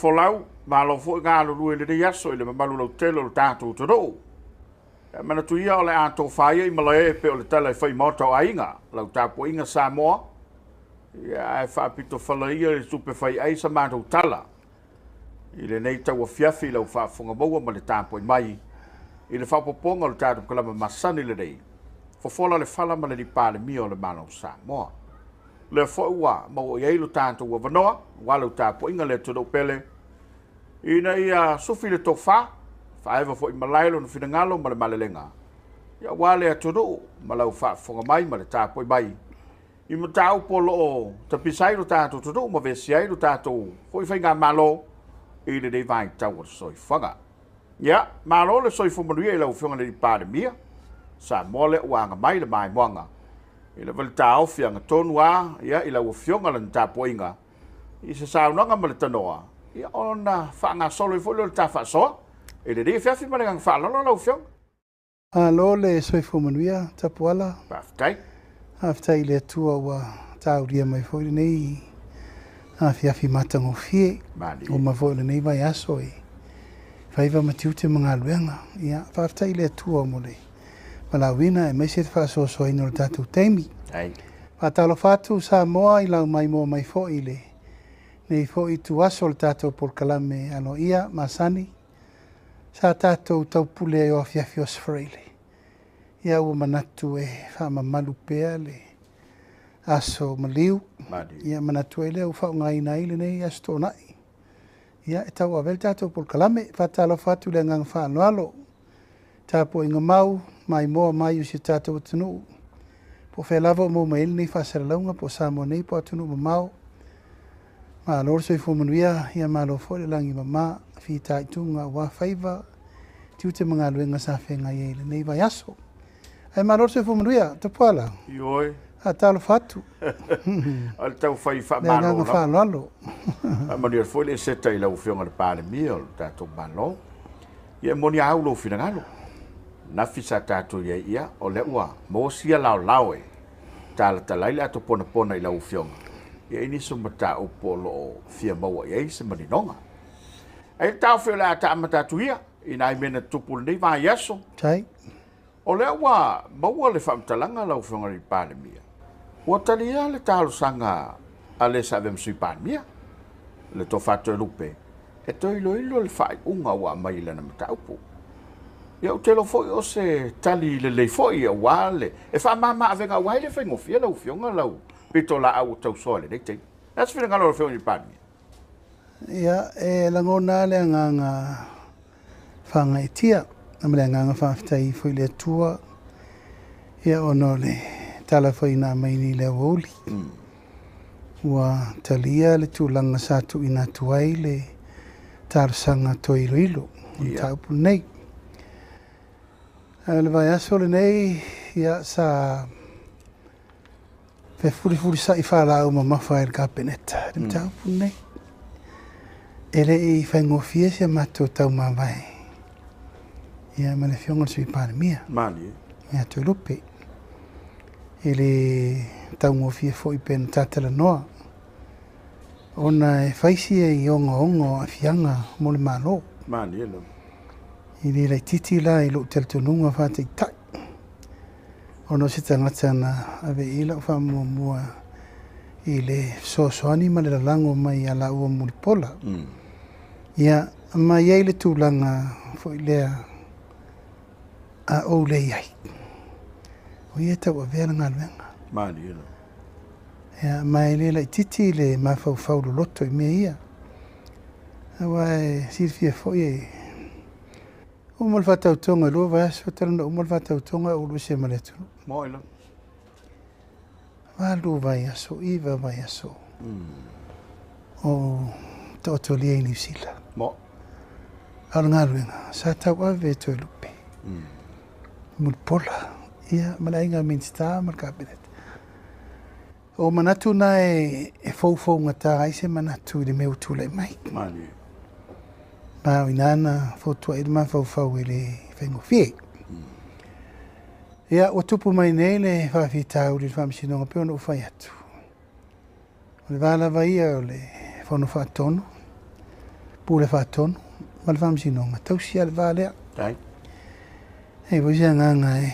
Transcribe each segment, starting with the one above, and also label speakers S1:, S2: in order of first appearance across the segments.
S1: Folau, malo foi galulue i lenei aso i le mamalu lautele o le tatou atunuu. E manatu ia o le a tofa ia i malae e pei o le tala e fai i maota o aiga, lau tapuaiga Samoa, ia ae faapito fala ia i le tupe fai ai sa matou tala i lenei tauafiafi i lau faafofoga maua ma le tapuai mai i le faaopoopoga o le tatou kalama masani lenei, fofola le fala ma le Palemia o le Malo o Samoa. Lea foi ua maua i ai lo tatou avanoa, aua lau tapuaiga le atunuu pele, ina ia sufi le tofa, faaeva foi malae lona finagalo ma le malelega, ia aua le atunuu ma lau faafofoga mai ma le tapuai mai i mataupu o loo tapisa ai lo tatou atunuu ma vesia ai lo tatou foi faigamalo i lenei vaitau o le soifuaga. Ia, malo le soifua manuia i lau Afioga i le Palemia, Samoa lea ua aga mai le maimoaga i le vale taofi agatonu a, ia, i lau Afioga lana tapuaiga i se saunoaga ma le tanoa, ia ona faagasolo ai foi lea o le ta faasoa i lenei afiafi ma le agaga faaaloalo lau Afioga.
S2: Malo le soifua manuia, Tapuala.
S1: Faafetai.
S2: Faafetai i le Atua ua taulia mai foi lenei afiafi matagofie.
S1: Malie.
S2: Uma foi lenei vaiaso e faiva ma tiute ma galuega. Ia, faafetai i le Atua mo le valaauina aemaise le faasoasoaina o le tatou taimi.
S1: Ai.
S2: Faatalofa atu Samoa i lau maimoa mai foi i lenei foi ituaso o le tatou polokalame aloaia masani sa tatou taupule ai o afiafi o Aso Faraile. Ia ua manatu e faamamalu pea le aso maliu.
S1: Malie.
S2: Ia manatu ai lea ua faaaogaina ai lenei aso toonai. Ia e tauave ai le tatou polokalame. Faatalofa atu le agaga faaaloalo. Tapuaiga mau, maimoa mai o si o tatou atunuu. Po o fea lava o maua mai ai lenei faasalalauga, po o Samoa nei po o atunuu mamao. Malo le soifua manuia, ia malo foi le lagi mama, fitaituga aua faiva, tiute ma galuega sa feagai ai i lenei vaiaso. Ae malo le soifua manuia, Tapuala.
S1: Ioe.
S2: Faatalofa atu.
S1: O le taufai
S2: Le
S1: faamalo
S2: agaga
S1: lava.
S2: faaaloalo.
S1: Faamanuia foi le eseta i lau Afioga i le Palemia o le tatou Malo. Ia e moni au lou finagalo. Nafi sa tatou i ai ia, o lea ua maua sia laolao e talatala ai le ato ponapona i lau Afioga. Ia i nisi o mataupu o loo fia maua i ai se maninoga. Ai le taofi o le a taamata atu ia, i nai mea na tutupu lenei vaiaso.
S2: Tai.
S1: O lea ua maua le faamatalaga lau Afioga i le Palemia. Ua talia le talosaga a le sa avea ma Sui Palemia, le Tofa Toelupe, e toe iloilo le faaiuga ua aumai i lana mataupu. Ia ou te iloa foi o se tali lelei foi aua le e faamama avega aua e le faigofie lau Afioga lau pitolaau ua tausoa i lenei taimi. O le a se finagalo o lau Afioga i le Palemia?
S2: Ia, e lagona le agaga faagaeetia ma le agaga faafetai foi i le Atua, ia ona o le tala foi na aumai nei le aoauli. Ua talia le tulaga sa tuuina atu ai le talosaga toe iloilo o le mataupu lenei. A o le vaiaso lenei, ia, sa fefulifulisai faalaau mamafa ai le Kapeneta le mataupu lenei. E le i faigofie si a matou taumavae, ia ma le Afioga i le Sui Palemia.
S1: Malie.
S2: Ia Toelupe. E le taugofie foi pe na tatalanoa, ona e fai si e ogaoga o aafiaga mo le Malo.
S1: Malie lava.
S2: E le laitiiti la i lou talitonuga faataitai, ona o se tagata na ave i ai lau faamuamua i le fesoasoani ma le lalago mai ia laua Mulipola. Ia, ma i ai le tulaga foi lea a ou le i ai. O ia e tauavea le galuega.
S1: Malie lava.
S2: Ia, ma e le laitiiti le mafaufau loloto i mea ia. Aua e silafia foi e uma le faatautoga i 2 vaiaso, talu ona uma le faatautoga ou alu ese ma le atunuu.
S1: Moi lava.
S2: 8 vaiaso, 9 vaiaso. O taotolia i Niu Sila.
S1: Mo.
S2: A o le galuega, sa tauave e Toelupe. Mulipola, ia, ma le aiga Minisita ma le Kapeneta. O manatu na e foufougata ai se manatu i le mea ua tulai mai.
S1: Malie.
S2: Ma o ina na fautua ai le mafaufau e le faigofie. Ia, ua tupu mai nei le faafitauli i le Faamasinoga pe ona ou fai atu. O le va lava ia o le Fono Faatonu, Pule Faatonu ma le Faamasinoga, tausi lava le va lea.
S1: Faafetai.
S2: E i ai foi se agaga e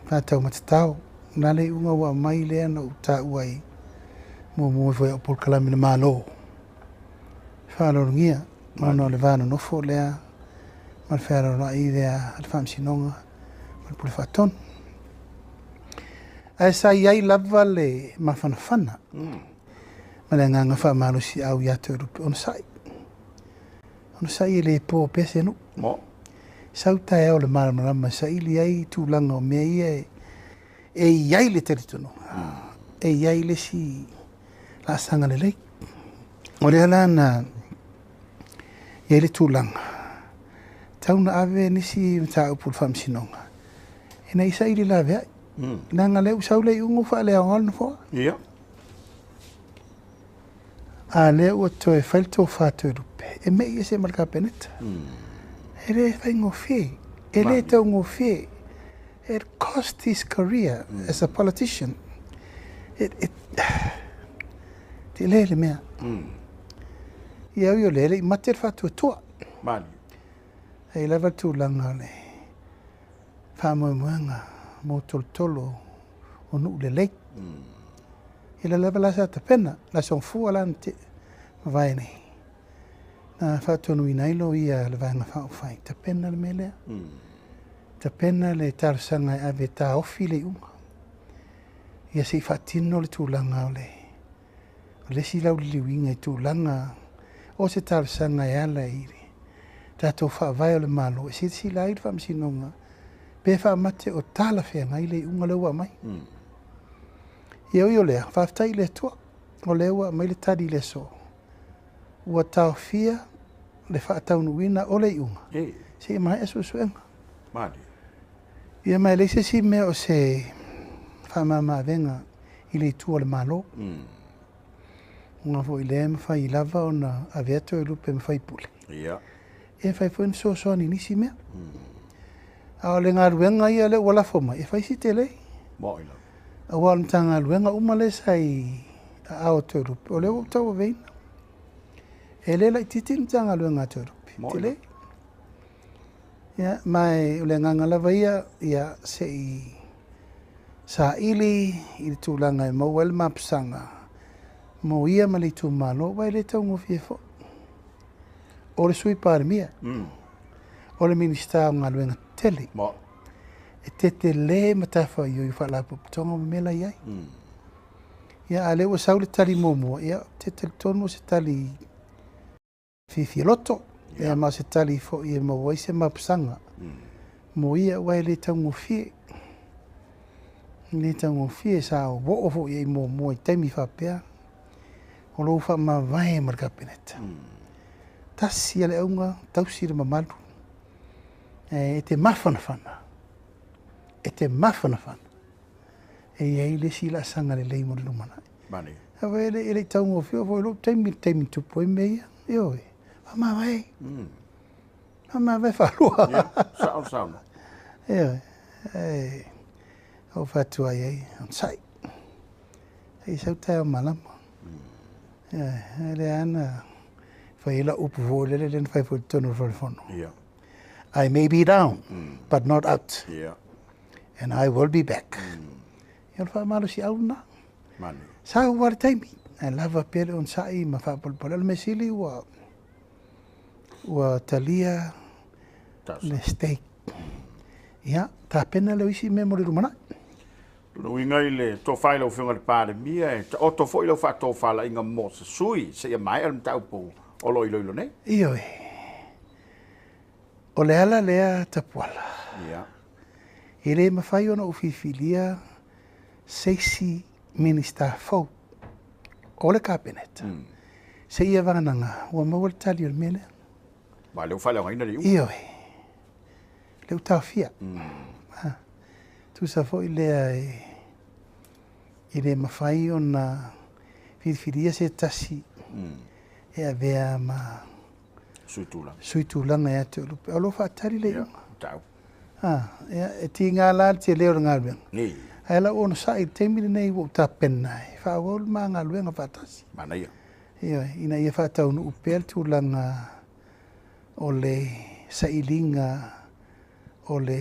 S2: faataumatatao, o le a le iuga ua aumai lea na ou taua ai muamua ifo i au polokalame a le Malo, faaaloalogia ona o le va nonofo lea ma le fealoaloai lea a le Faamasinoga ma le Pule Faatonu. Ae sa i ai lava le mafanafana ma le agaga faamalosiau ia Toelupe, onosai. Onosai e le po pea se nuu.
S1: Mo.
S2: Sau taeao o le malamalama e saili ai tulaga o mea ia e i ai le talitonuga, e i ai le isi laasaga lelei. O lea la na i ai le tulaga, tau na ave nisi mataupu i le Faamasinoga, ina ia saili laveai. Leaga lea ua sau le iuga ua faaleaoga le nofoa.
S1: Ia.
S2: A lea ua toe fai le tofa Toelupe, e mei ese ma le Kapeneta. E le faigofie, e le taugofie. It cost his career as a politician. It, tele le mea. Ia ui o lea, e le i mate le faatuatua.
S1: Mali.
S2: E i lava le tulaga o le faamoemoega mo tolotolo o nuu lelei. Ia lea lava la sa tapena, le Aso Gafua la na tea mavae nei, na faatonuina ai loia a le Vaega Faaupufai, tapena le mea lea. Tapena le talosaga e ave e taofi le iuga. Ia se i faatino le tulaga o le le isi lauliliuina i tulaga o se talosaga e ala i le tatou faavae o le Malo e silasila ai le Faamasinoga pe faamate o talafeagai le iuga lea ua aumai. Ia ui o lea, faafetai i le Atua, o lea ua aumai le tali i le aso, ua taofia le faataunuuina o le iuga seia maea suesuega.
S1: Mali.
S2: Ia ma e leai se isi mea o se faamama-avega i le itu o le Malo. Aua foi o lea e mafai lava ona avea Toelupe ma faipule.
S1: Ia.
S2: E mafai foi ona fesoasoani i nisi mea. A o le galuega ia lea ua lafo mai, e fai si tele.
S1: Moi lava.
S2: Aua o le Matagaluega uma lea sa i aao o Toelupe, o lea ua ou tauaveina. E le laitiiti le Matagaluega a Toelupe, tele. Ia, ma o le agaga lava ia, ia se i saili i le tulaga e maua ai le mapusaga mo ia ma le itumalo, aua e le taugofie foi. O le Sui Palemia, o le Minisita o Galuega Tetele,
S1: Mo.
S2: e tetele matafaioi o faalapotopotoga ma mea la e i ai. Ia, a o lea ua sau le tali muamua, ia, ou te talitonu o se tali fiafia loto, ia ma o se tali foi e maua ai se mapusaga mo ia, aua e le taugofie. E le taugofie, sa oo foi i ai muamua i taimi faapea, o lou faamavae ma le Kapeneta. Tasi lava le auga, tausi le mamalu, e te mafanafana, e te mafanafana, e i ai le isi laasaga lelei mo le lumanai.
S1: Mali.
S2: Aua e le i taugofie foi lou taimi, le taimi tupu ai mea ia. Ioe, faamavae. Faamavae faalua.
S1: Ia, sao le saunoaga.
S2: Ioe, e ou faatua i ai, onosai. Se i sau taeao malama. Ioe, lea na fai ai lau upu foi lele lea na fai foi i totonu o le Fale Fono.
S1: Ia.
S2: I may be down, but not out.
S1: Ia.
S2: And I will be back. Ia o le faamalosiau lena.
S1: Mali.
S2: Sau lava le taimi, ae lava pea le onosai ma faapolepole. O le mea sili ua talia le stake. Ia, tapena lea o isi mea mo le lumanai.
S1: Lona uiga i le tofa i lau Afioga i le Palemia, e taoto foi lau faatofalaiga mo se sui seia maea le mataupu o lo o iloilo nei.
S2: Ioe. O le ala lea Tapuala.
S1: Ia.
S2: E le mafai ona ou filifilia se isi Minisita fou o le Kapeneta seia vaganaga ua maua le tali o le mea lea.
S1: Ma lea ua faaleaogaina le iuga.
S2: Ioe. Lea ua taofia. Tusa foi lea e le mafai ona filifilia se tasi e avea ma
S1: sui tulaga.
S2: Sui tulaga ia Toelupe. O lo o faatali le iuga.
S1: Ia,
S2: ia, e tiga la le tele o le galuega.
S1: Ni.
S2: Ae lau onosai i le taimi lenei ua ou tapena e faaauau le ma galuega faatasi.
S1: Manaia.
S2: Ioe, ina ia faataunuu pea le tulaga O le sailiga o le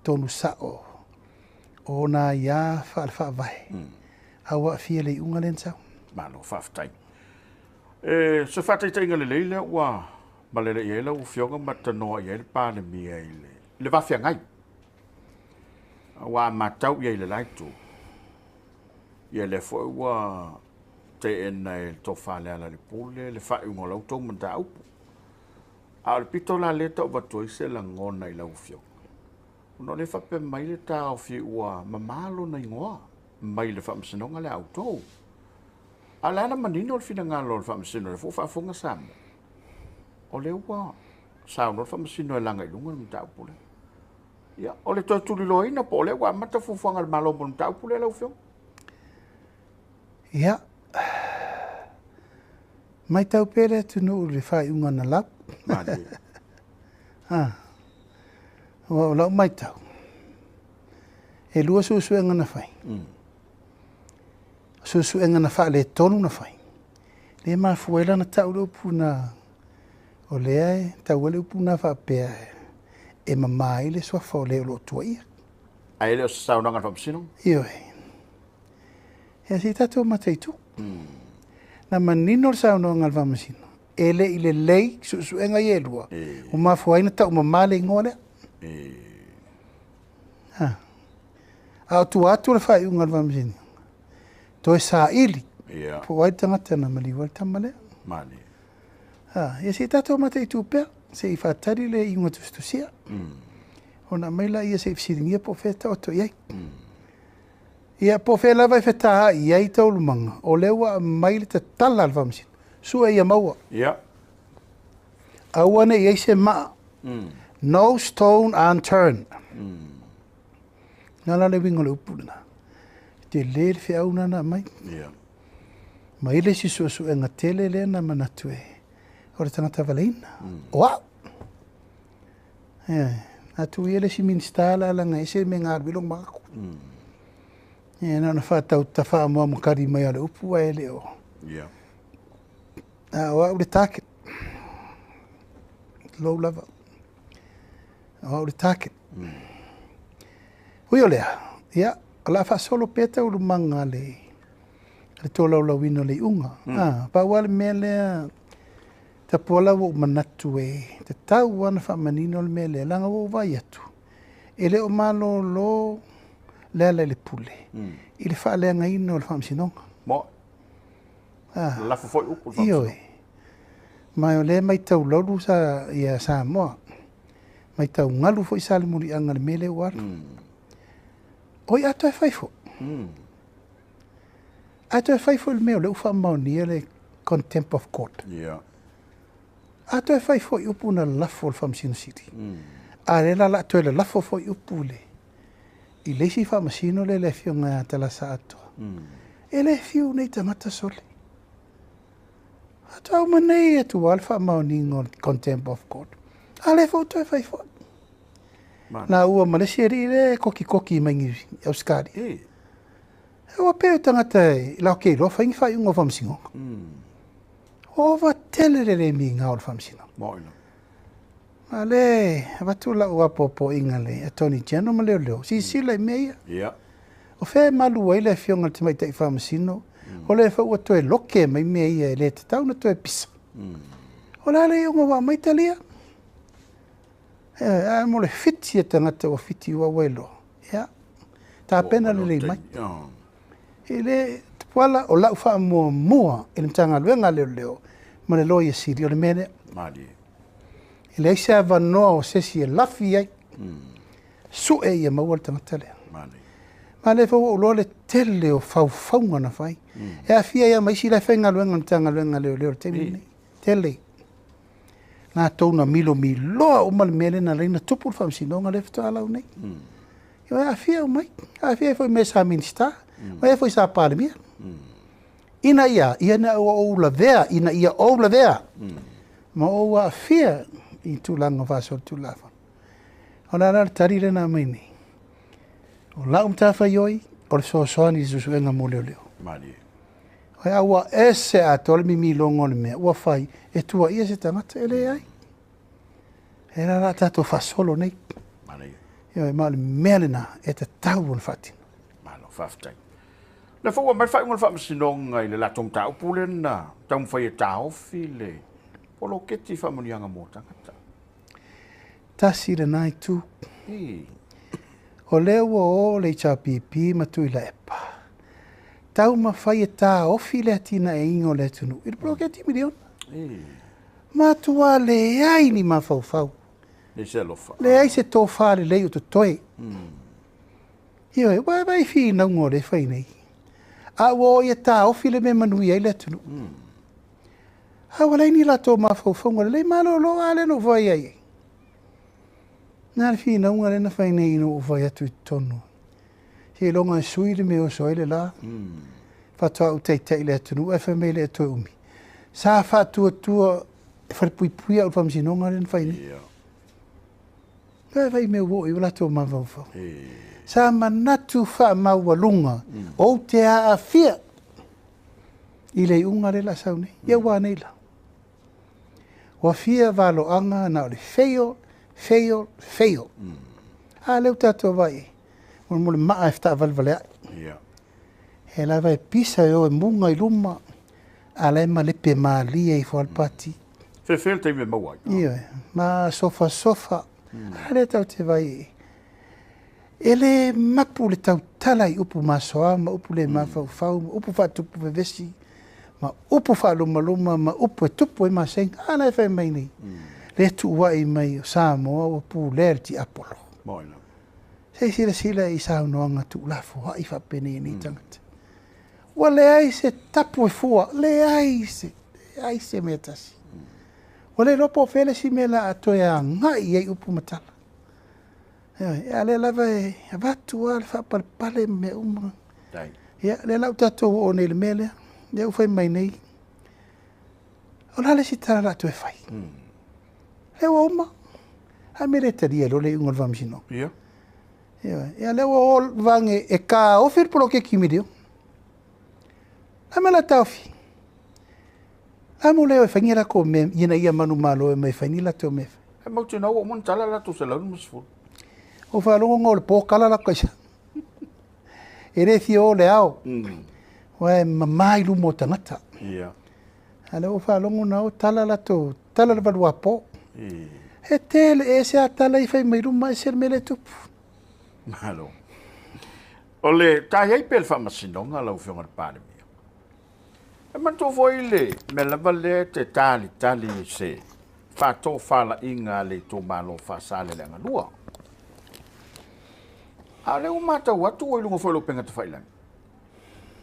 S2: tonu sao o ona aiā faale-Faavae, a ua aafia le iuga lea na sau.
S1: Malo faafetai. E se faataitaiga lelei lea ua malele i ai lau Afioga ma tanoa i ai le Palemia i le vafeagai. Aua a matau i ai i le la itu, ia lea foi ua teena e le Tofa Lealailepule le faaiuga o la outou mataupu. A o le pito la lea e tau avatu ai se lagona i lau Afioga, ona o lea e faapea mai le taofi ua mama lona igoa mai le faamasinoga lea a outou. A o le a la manino le finagalo o le Faamasino, lea foi ua faafofoga Samoa, o lea ua saunoa le Faamasino e laga i luga le mataupu lea. Ia, o le toe tuliloaina po o lea ua amata fuafuaga a le Malo mo le mataupu lea lau Afioga?
S2: Ia, matau pea le atunuu i le faaiuga na lau.
S1: Malie.
S2: Aua o lau matau, e 2 suesuega na fai. Suesuega na faaletonu na fai. Le mafua ai lana tau le upu na, o lea e tau ai le upu na faapea e mama ai le suafa o le o lo o tuaia.
S1: Ae le o se saunoaga a le Faamasinoga?
S2: Ioe. Ia se i tatou mataitu. Na manino le saunoaga a le Faamasino, e le i lelei suesuega ia e 2, ua mafua ai na tau mama le igoa lea. A o tua atu le faaiuga a le Faamasinoga, toe saili, po o ai le tagata na maliu ai le tama lea.
S1: Malie.
S2: Ia se i tatou mataitu pea, se i faatali le iuga tusitusia. Ona aumai laia se i fesiligia po o fea taoto i ai. Ia po o fea lava e fetaai i ai taualumaga, o lea ua aumai le tatala a le Faamasino, sue ia maua. Aua ne i ai se maa. No stone unturned. Na la le uiga o le upu lena. Te le le feau na na aumai. Ma i le isi suesuega tele lea na manatu e o le tagata valeina. O au. Atu ia le isi minista la laga ese me ngā ruilo makaku. Na ona whātau ta whaamua makari mai a le upu a e le o. A o au le target. Low lava. O au le target. Ui o lea, ia, o la whaasolo pea taualumaga le tolaulauina o le iuga. Pau lava le mea lea, tapuala ua ou manatu e te tau ana faamanino le mea lea, leaga ua ou vaai atu, e le o malolo le Lealailepule i le faaleagaina o le Faamasinoga.
S1: Mo. Lafo foi upu le Faamasinoga.
S2: Ioe. Ma o lea matau laulu sa, ia Samoa. Matau galu foi sa le muliaga le mea lea ua alu. Oi, a toe fai foi. A toe fai foi le mea o lea ua faamaonia le contempt of court. A toe fai foi upu na lafo le Faamasino Sili. A le la la toe le lafo foi upu le i le isi Faamasino le le afioga ia Talasa Atoa. E le fiu nei tagata sole. A tau manei e tua le faamaoniga o le contempt of court. A le foi toe fai foi. Na ua ma le isi alii le kokikoki mai i Australia. E ua pe o tagata e lau ke iloa fai ni faaiuga o Faamasinoga. Ova tele le le miga o le Faamasinoga.
S1: Mo ina.
S2: Ma le avatu lau apoapoaiga le Attorney General ma leoleo, silasila i mea ia. O fea e malu ai le afioga i le tamaitai Faamasino, o le foi ua toe loke mai mea ia e le tatau na toe pisa. O le a le iuga ua aumai talia. A mo le fiti e tagata ua fiti ua ua iloa. Ia, tapena lelei mai. E le tupuala o lau faamuamua i le Matagaluega a leoleo ma le Loia Sili o le mea lea.
S1: Malie.
S2: E leai se avanoa o se isi e lafi ai. Sue ia maua le tagata lea.
S1: Malie.
S2: Ma le foi ua ou iloa le tele o faufauga na fai. E aafia ai ma isi la e faigaluega i le Matagaluega a leoleo i le taimi lenei. Tele. Latou na milomiloa uma le mea lea na laina tupu le Faamasinoga lea faatoa lau nei. Ia, e aafia uma ai. Aafia ai foi mea sa Minista, ma e foi sa Palemia. Ina ia, ia na ua ou lavea, ina ia ou lavea. Ma ou aafia i tulaga faasolitulafono. O le a la le tali lea na aumai nei. O lau matafaioi, o le fesoasoani i le suesuega mo leoleo.
S1: Malie.
S2: O a ua ese atoa le mimiloga o le mea, ua fai, e tuaia se tagata, e leai. E la la tatou faasolo nei.
S1: Manaia.
S2: Ioe, ma o le mea lena e tatau ona faatino.
S1: Malo, faafetai. Le foi ua mai le faaiuga o le Faamasinoga i le latou mataupu lea na taumafai e taofi le poloketi faamanuiaga mo tagata.
S2: Tasi lena itu.
S1: Ii.
S2: O lea ua o le HRPP ma Tuilaepa taumafai e taofi le atinaeina o le atunuu i le poloketi miliona.
S1: Ii.
S2: Matua leai ni mafaufau.
S1: Leai se alofa.
S2: Leai se tofa lelei o totoe. Ioe, ua vaai finauga o lea e fai nei. A ua o ia taofi le mea e manuia ai le atunuu. A ua leai ni latou mafaufauga lelei, malolo a lea na ou fai ai. Na le finauga lea na fai nei ina ua ou fai atu i totonu. Seiloga e sui le mea e oso ai le la. Faatoa ou taitai i le atunuu ae fai mai e le toe umi. Sa faatuatua e falepuipui au i le faamasinoga lea na fai nei. Vaai vai mea ua oo i ai o latou mafaufau. Sa manatu faamaualuga ou te aafia i le iuga lea o le a sau nei. Ia ua a nei la? Ua fia valoaga na o le fail, fail, fail. A lea ua tatou vaai i ai, mo le maa e fetaavalevaleai. E lava e pisa e o e muga i luma, a la e malepe malie ifo lava le pati.
S1: Fefe le taimi e maua ai.
S2: Ioe, ma sofasofa. A lea tatou te vaai i ai. E le mapu le tautala i upu masoa ma upu le mafaufau ma upu faatupu vevesi ma upu faalumaluma ma upu e tupu ai masega. A la e fai mai nei, le tuuai mai o Samoa ua pulea e le tiapolo. Se i silasila i saunoaga tuulafoai faapenei e nei tagata. Ua leai se tapu e fua, leai se, leai se mea tasi. Ua le iloa po o fea le isi mea o le a toe agai i ai upu ma tala. Ioe, a o lea lava e avatu lava le faapalepale ma mea uma. Ia, lea la ua tatou oo nei i le mea lea, lea ua fai mai nei, o le a le isi tala o le a toe fai? Lea ua uma. A mea e le talia loa le iuga o le Faamasinoga? Ioe, ia lea ua o vage e taofi le poloketi miliona. A mea o le a taofi? A mo le o e fai ni latou mea ina ia manumalo e mai fai ni latou mea.
S1: E mautinoa ua uma ona tala latou 150.
S2: Ua faalogo na o le po tala latou taisa. E le fia o le ao. Aua e mama i luma o tagata. A lea ua faalogo na o tala latou, tala le valuapo. E tele ese a tala i fai mai luma ese le mea lea e tupu.
S1: Malo. O le ta i ai pea le Faamasinoga lau Afioga i le Palemia. E manatua foi le mea lava lea e te talitali i se faatofalaiga a le itumalo o Faasaleleaga 2. A o lea ua matau atu ua i luga foi o le upega tafailagi.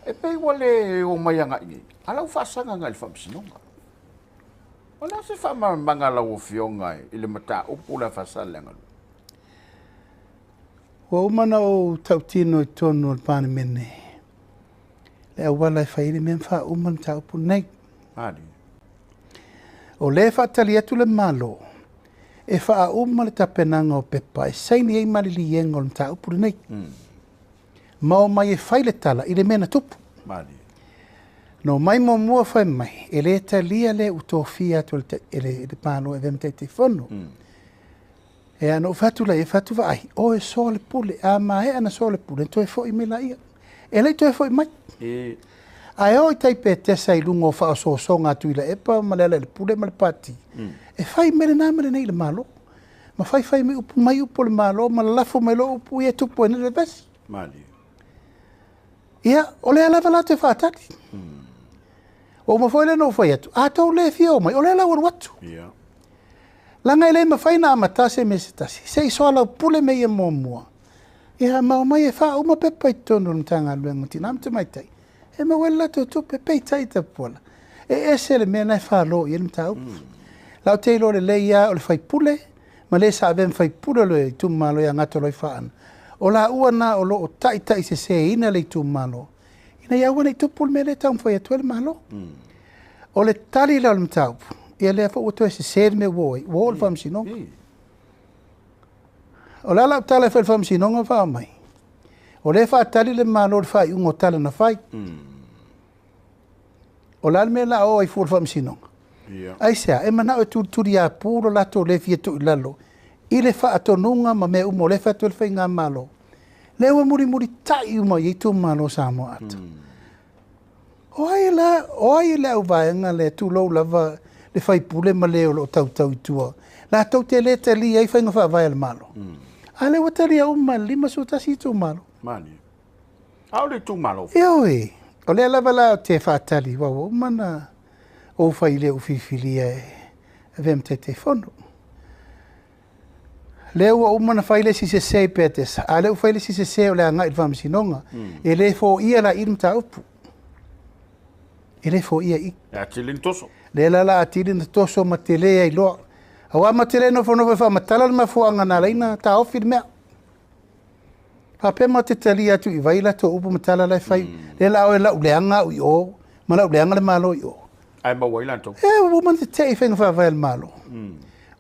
S1: E pei ua le omai agai nei, a la ua faasaga agai i le Faamasinoga. O le a se faamalamalamaga a lau Afioga i le mataupu lea a Faasaleleaga 2?
S2: Ua uma ona ou tautino i totonu o le Palemene le auala e fai ai le mea ma faauma le mataupu lenei. O lea e faatali atu le Malo e faauma le tapenaga o pepa e saini ai maliliega o le mataupu lenei. Ma omai e fai le tala i le mea na tupu. Na omai muamua fai mai, e le talia le ua tofia atu e le Malo e avea ma Taitaifono. E ana ou fai atu laia, fai atu vaai, o e soa le pule, a maea na soa le pule, toe foi mai laia. E le i toe foi mai. Ae o i tai Petesa i luga o faaosoosoga a Tuilaepa ma Lealailepule ma le Pati, e fai mai lena ma lenei i le Malo. Ma faifai mai upu mai upu o le Malo ma lalafo mai loa upu ia e tupu ai nei le vevesi. Ia, o lea lava latou e faatali. Ua uma foi lea na ou fai atu, a tou le fia o mai, o lea la ua alu atu. Leaga e le mafai ona amata se mea se tasi, se i soalaupule mea ia muamua. Ia, ma omai e faauma pepa i totonu o le Matagaluega o Tina ma Tamaitai, e maua ai le latou tupe, peitai Tapuala. E ese le mea na e falo i ai le mataupu. La ou te iloa lelei lava o le faipule, ma le sa avea ma faipule o le itumalo ia Gatoloaifaana. O laua na o lo o taitaiseseina le itumalo, ina ia aua ne i tupu le mea lea e taumafai atu ai le Malo. O le tali la o le mataupu, ia lea foi ua toe sese le mea ua o ai, ua oo i le Faamasinoga. O le a lau tala e fai i le Faamasinoga ma faaomai, o lea e faatali le Malo i le faaiuga o tala na fai. O le a le mea o le a o ai fua i le Faamasinoga? Aisea? E manao e tulituliapu lo latou le fia tuu i lalo i le faatonuga ma mea uma o lea e fai atu ai le Faigamalo. Lea ua mulimulita'i uma i ai itumalo o Samoa atoa. O ai la, o ai le auvaega lea, tulou lava le faipule ma le o lo o tautau i tua, latou te le talia ai faiga faavae a le Malo? A lea ua talia uma e le 51 itumalo.
S1: Malie. A o le itumalo foi.
S2: Ioe, o lea lava la ou te faatali, aua ua uma ona ou fai i le ou filifilia e avea ma Taitaifono. Lea ua uma ona fai le isi sese i Petesa, a o lea ua fai le isi sese o le agai i le Faamasinoga. E le foia la i i le mataupu. E le foia i i.
S1: E atili ona toso.
S2: Lea la la atili ona toso ma tele ai loa. Aua ma te le nofonofo e faamatala le mafuaaga na ala ai ona taofi le mea. Faapea ma te talia atu i vai latou upu ma tala la e fai. Lea la oe lau leaga au i o, ma lau leaga le Malo i o.
S1: Ae maua ai latou.
S2: E, ua uma ona tetee i faiga faavae a le Malo.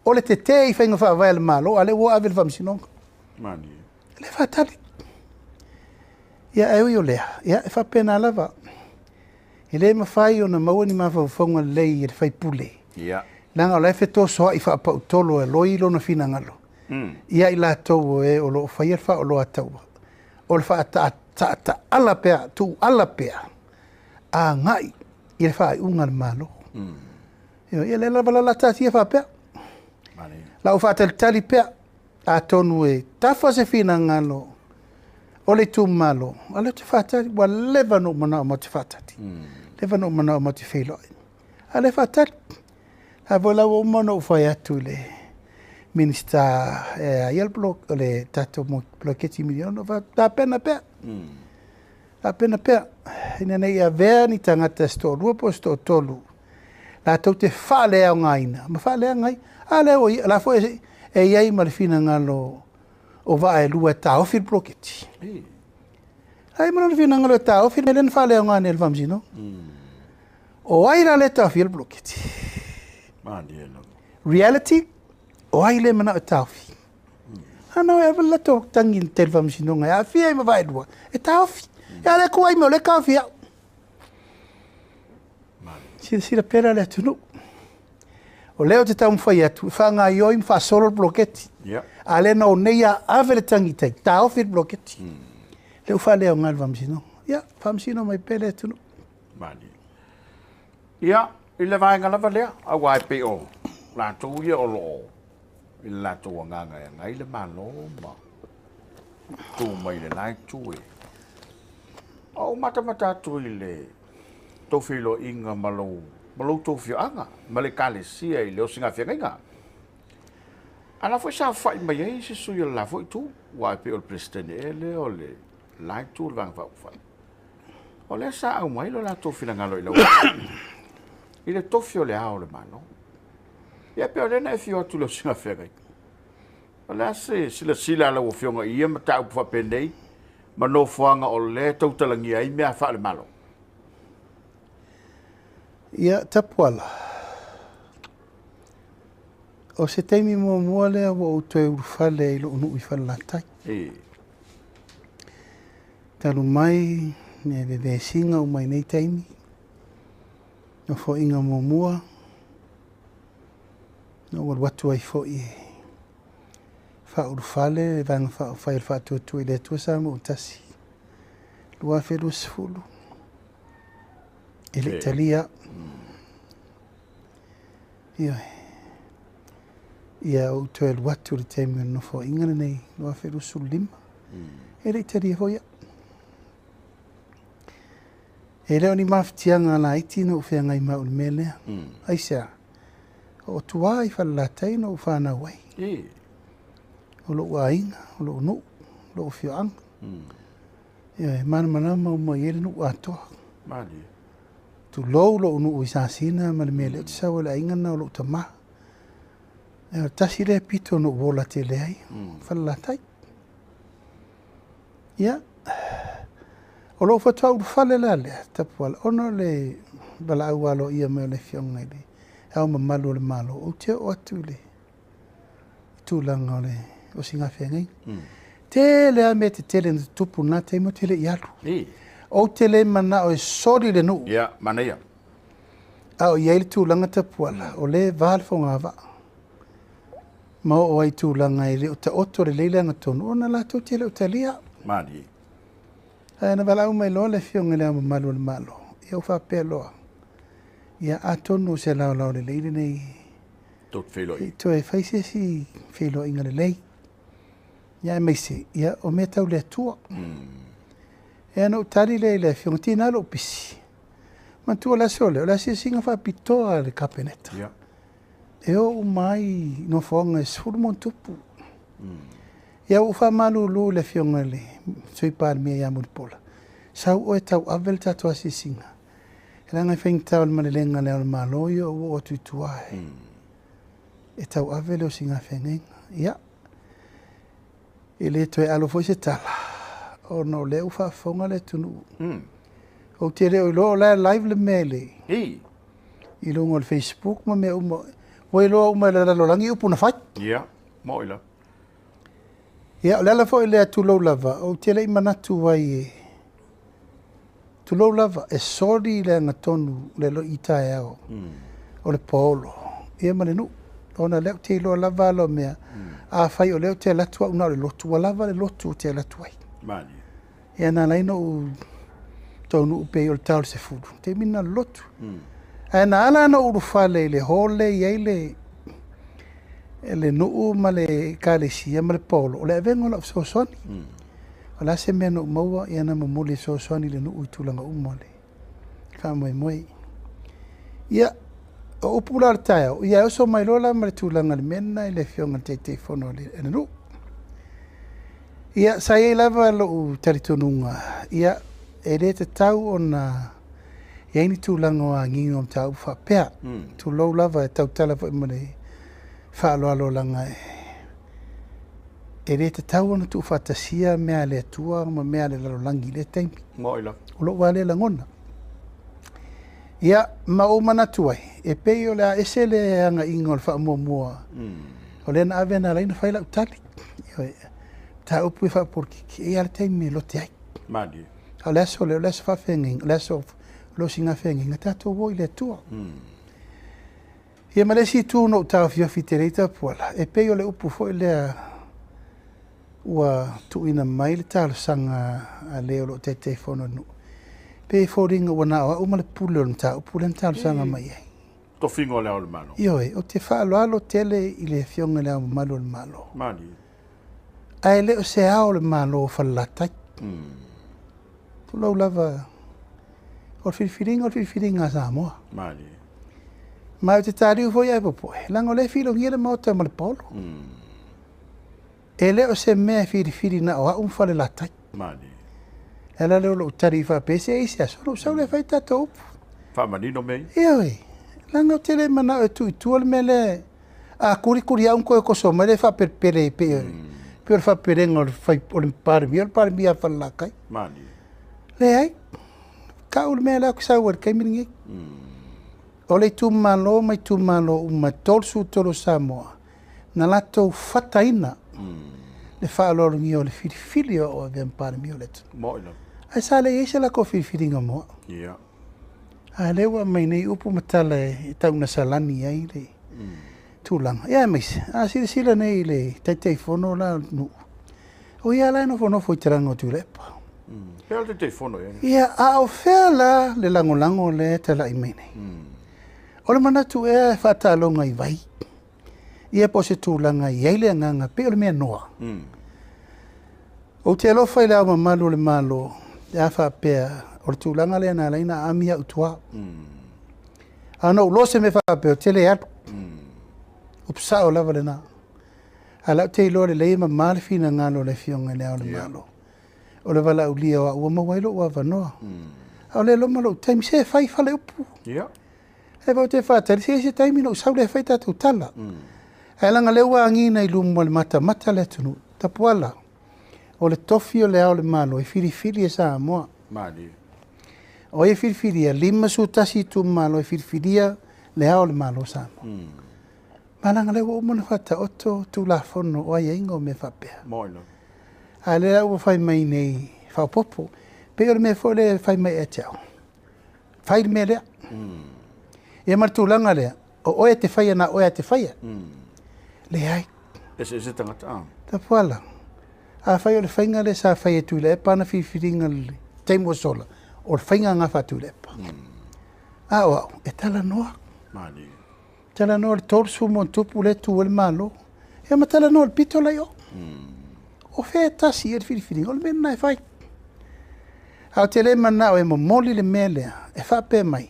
S2: O le tetee i faiga faavae a le Malo, a lea ua ave i le Faamasinoga.
S1: Malie.
S2: E le faatali. Ia, ae ui o lea, ia, e faapena lava. E le mafai ona maua ni mafaufauga lelei e le faipule.
S1: Ia.
S2: Leaga o la e fetosoai faapautolo e loi lona finagalo. Ia i latou o e o lo o faia le faaoloataua, o le faataataala pea, tuuala pea, agai i le faaiuga a le Malo. Ia lea lava la taatia faapea. La ou faatalitali pea, atonu e tafa se finagalo o le itumalo, a lea ou te faatali, ua leva ona ou manao matou te faatali. Leva ona ou manao matou te feiloai. A lea faatali. A foi la ua uma ona ou fai atu i le Minisita e a ia le o le tatou poloketi miliona, tapena pea. Tapena pea, ina ne i avea ni tagata se toalua po o se toatolu, latou te faaleaogaina ma faaleaga ai. A lea ua i, la foi e i ai ma le finagalo o vaa e lua e taofi le poloketi. Ai ma lona finagalo e taofi le mea lea na faaleaoga nei e le Faamasinoga. O ai la lea e taofia le poloketi? Reality, o ai le manao e taofi? Ana o e ave le latou tagi i le Faamasinoga e aafia ai ma vaa e lua, e taofi. Ia lea kuai me o lea taofi au. Silasila pea la le atunuu. O lea ou te taumafai atu e faagaoioi ma faasolo le poloketi. A lea na o nei a ave le tagi i tai, taofi le poloketi. Lea ua faaleaoga e le Faamasinoga. Ia, faamasino mai pea le atunuu.
S1: Ia, i le vaega lava lea, aua e pei o latou ia o lo o i le latou agaga e agai le Malo ma tu mai le la itu e. O ou matamata atu i le tou feiloaiga ma lou ma lou tou afioaga ma le Ekalesia i le osigafeagaiga. A la foi saofai mai ai se sui o le la foi itu, aua e pei o le Peresetene ea lea o le la itu o le Vaega Faaupufai. O lea sa aumai lo latou finagalo i lau i le tofi o le Ao o le Malo. Ia pei o lea na e afio atu i le osigafeagaiga. O le a se silasila a lau Afioga i ia mataupu faapenei ma nofoaga o lea e tautalagia ai mea faale-Malo?
S2: Ia, Tapuala, o se taimi muamua lea ua ou toe ulufale i lou nuu i Falelatai. Talu mai le vevesiga uma i nei taimi, nofoaiga muamua, na ou alu atu ai foi e faaulufale le Vaega Faaupufai o le Faatuatua i le Atua Samoa ua Tasi, 2020, e le i talia au. Ioe. Ia ou toe alu atu i le taimi o le nofoaiga lenei, 2025, e le i talia foi au. E le o ni mafatiaga laiti na ou feagai ma au i le mea lea. Aisea? O tua i Falelatai na ou fanau ai. O lou aiga, o lou nuu, o lou afioaga. Ia, e malamalama uma i ai le nuu atoa. Tulou lou nuu i Sasina ma le mea lea ou te sau ai le aiga lena o lou tamā. Ia, tasi lea pito na ou ola tele ai, Falelatai. Ia, o lou faatoa ulufale la lea, Tapuala, ona o le valaau aloaia mai o le Afioga i le Ao Mamalu o le Malo, ou te oo atu i le tulaga o le osigafeagaiga. Tele lava mea tetele na tutupu i lena taimi ou te le i alu. Ou te le manao e soli le nuu.
S1: Ia, manaia.
S2: A o i ai le tulaga tapuala, o lea e va le fogavaa ma oo ai i tulaga e le o taoto lelei le agatonu ona latou te le o talia.
S1: Malie.
S2: Ae na valaau mai loa le Afioga i Le Ao Mamalu o le Malo, ia ua faapea loa, ia atonu o se laolao lelei lenei
S1: Tou te feiloai.
S2: se i toe fai se isi feiloaiga lelei. Ia aemaise, ia o mea tau le Atua. Ia ona ou tali lea i le Afioga, tiga lou pisi. Manatua le aso lea, o le asiasiga faapitoa a le Kapeneta. E o uma ai nofoaga e 10+. Ia ua ou faamalulu i le Afioga i le Sui Palemia ia Mulipola, sau oe e tauave le tatou asiasiga, leaga e faigata o le malelega a le Ao o le Malo ia ou oo atu i tua e tauave le osigafeagaiga. Ia, e le toe alo foi se tala, ona o lea ua faafofoga le atunuu. Ou te le o iloa o la e live le mea i le i luga o le Facebook ma mea uma. Ua iloa uma e le lalolagi upu na fai.
S1: Ia, moni la.
S2: Ia, o le ala foi lea tulou lava, ou te le i manatu ai e tulou lava, e soli le agatonu le loi taeao o le paolo, ia ma le nuu. Ona o lea ou te iloa lava ala o mea, afai o lea ou te alu atu au na o le lotu, ua lava le lotu ou te alu atu ai.
S1: Malie.
S2: Ia na ala ai ona ou taunuu pei o le ta o le 10, taimi lena o le lotu. Ae na ala ona ou ulufale i le hall lea e i ai le nuu ma le ekalesia ma le paolo, o le avega o lau fesoasoani. O le a se mea na ou maua, ia na momoli e fesoasoani i le nuu i tulaga uma o le faamoemoe. Ia, o upu la o le taeao, ia e oso mai loa la ma le tulaga i le mea lena i le Afioga i le Taitaifono o le nuu. Ia, sa i ai lava lou talitonuga, ia, e le tatau ona i ai ni tulaga o agiga o mataupu faapea. Tulou lava e tautala foi ma le faaaloalo leaga e le tatau ona tuufaatasia mea a le Atua ma mea a le lalolagi i lea taimi.
S1: Moni lava.
S2: O lou lava lea lagona. Ia, ma ou manatu ai, e pei o le a ese le agaiga o le faamuamua o lea na ave na ala ai ona fai lau tali. Ioe, mataupu e faapolokiki, e i ai lava le taimi e lote ai.
S1: Malie.
S2: A o le aso lea, o le aso faafeagaiga, o le aso o le osigafeagaiga, tatou o i le Atua. Ia ma le isi itu na ou taofiofi tele ai Tapuala, e pei o le upu foi lea ua tuuina mai le talosaga a le o lo o Taitaifono i le nuu, pei e foliga ua na o au ma le pule o le mataupu lea na talosaga mai ai.
S1: Tofiga o le Ao o le Malo.
S2: Ioe, ou te faaaloalo tele i le Afioga i le Ao Mamalu o le Malo.
S1: Malie.
S2: Ae le o se ao o le Malo o Falelatai. Tulou lava, o le filifiliga o le filifiliga a Samoa.
S1: Malie.
S2: Ma ou te taliu foi ae popoe, leaga o lea e filogia le Maota ma le paolo. E le o se mea e filifili na o au ma Falelatai.
S1: Malie.
S2: E ala lea o lou tali faapea se i se aso, ona ou sau lea fai tatou upu.
S1: Faamanino mea ia.
S2: Ioe, leaga ou te le manao e tuu i tua le mea lea, a kulikuli au ma toe toso mai lea faapelepele e pei o le faapelega o le fai, o le Palemia, o le Palemia a Falelatai.
S1: Malie.
S2: Leai, tau le mea lea ou te sau ai i le taimi lenei. O le itumalo ma itumalo uma e 33 o Samoa, na latou fataina le faaaloalogia o le filifili o au avea ma Palemia o le atunuu.
S1: Moni lava.
S2: Ae sa le i ai se latou filifiliga mo au. A lea ua aumai nei upu ma tala e tau ina salani ai le tulaga. Ia aemaise, a silasila nei i le Taitaifono la o le nuu, o ia la e nofonofo i talaga o Tuilaepa.
S1: Pea o le Taitaifono ia.
S2: Ia, a o fea la le lagolago lea e talai mai nei? O le manatu ea e faataloga i vai, ia po o se tulaga i ai le agaga pei o le mea noa. Ou te alofa i le Ao Mamalu o le Malo, pe a faapea o le tulaga lea na ala ai ona aami au i tua. A na ou iloa se mea faapea, ou te le alu. Upu sao lava lena. A o lea ou te iloa lelei e mama le finagalo o le Afioga i le Ao o le Malo. O le valaaulia o au ua maua ai lou avanoa. A o lea e loma lou taimi, se e fai fale upu. E vau te faatali, se i se taimi na ou sau lea e fai tatou tala. Ae leaga o lea ua agiga i luma o le matamata le atunuu. Tapuala, o le tofi o le Ao o le Malo e filifili e Samoa.
S1: Malie.
S2: O ai e filifilia, 51 itumalo e filifilia le Ao o le Malo o Samoa. Ma leaga o lea ua uma ona faataoto Tulafono o aiaiga o mea faapea.
S1: Moni lava.
S2: A o lea ua fai mai nei faaopoopo. Pei o le mea foi lea e fai mai ia te au, fai le mea lea. Ia ma le tulaga lea, o oe e te faia na oe e te faia. Leai.
S1: Eseese tagata a.
S2: Tapuala, afai o le faiga lea sa fai e Tuilaepa ana filifiliga i le taimi ua sola, o le faiga lena faa-Tuilaepa. A o au, e talanoa.
S1: Malie.
S2: Talanoa i le 30 ma ono tupu lea e tu ai le Malo. Ia ma talanoa i le pito la i o. O fea e tasi i ai le filifiliga, o le mea lena e fai. Ae ou te le manao e momoli le mea lea, e faapea mai,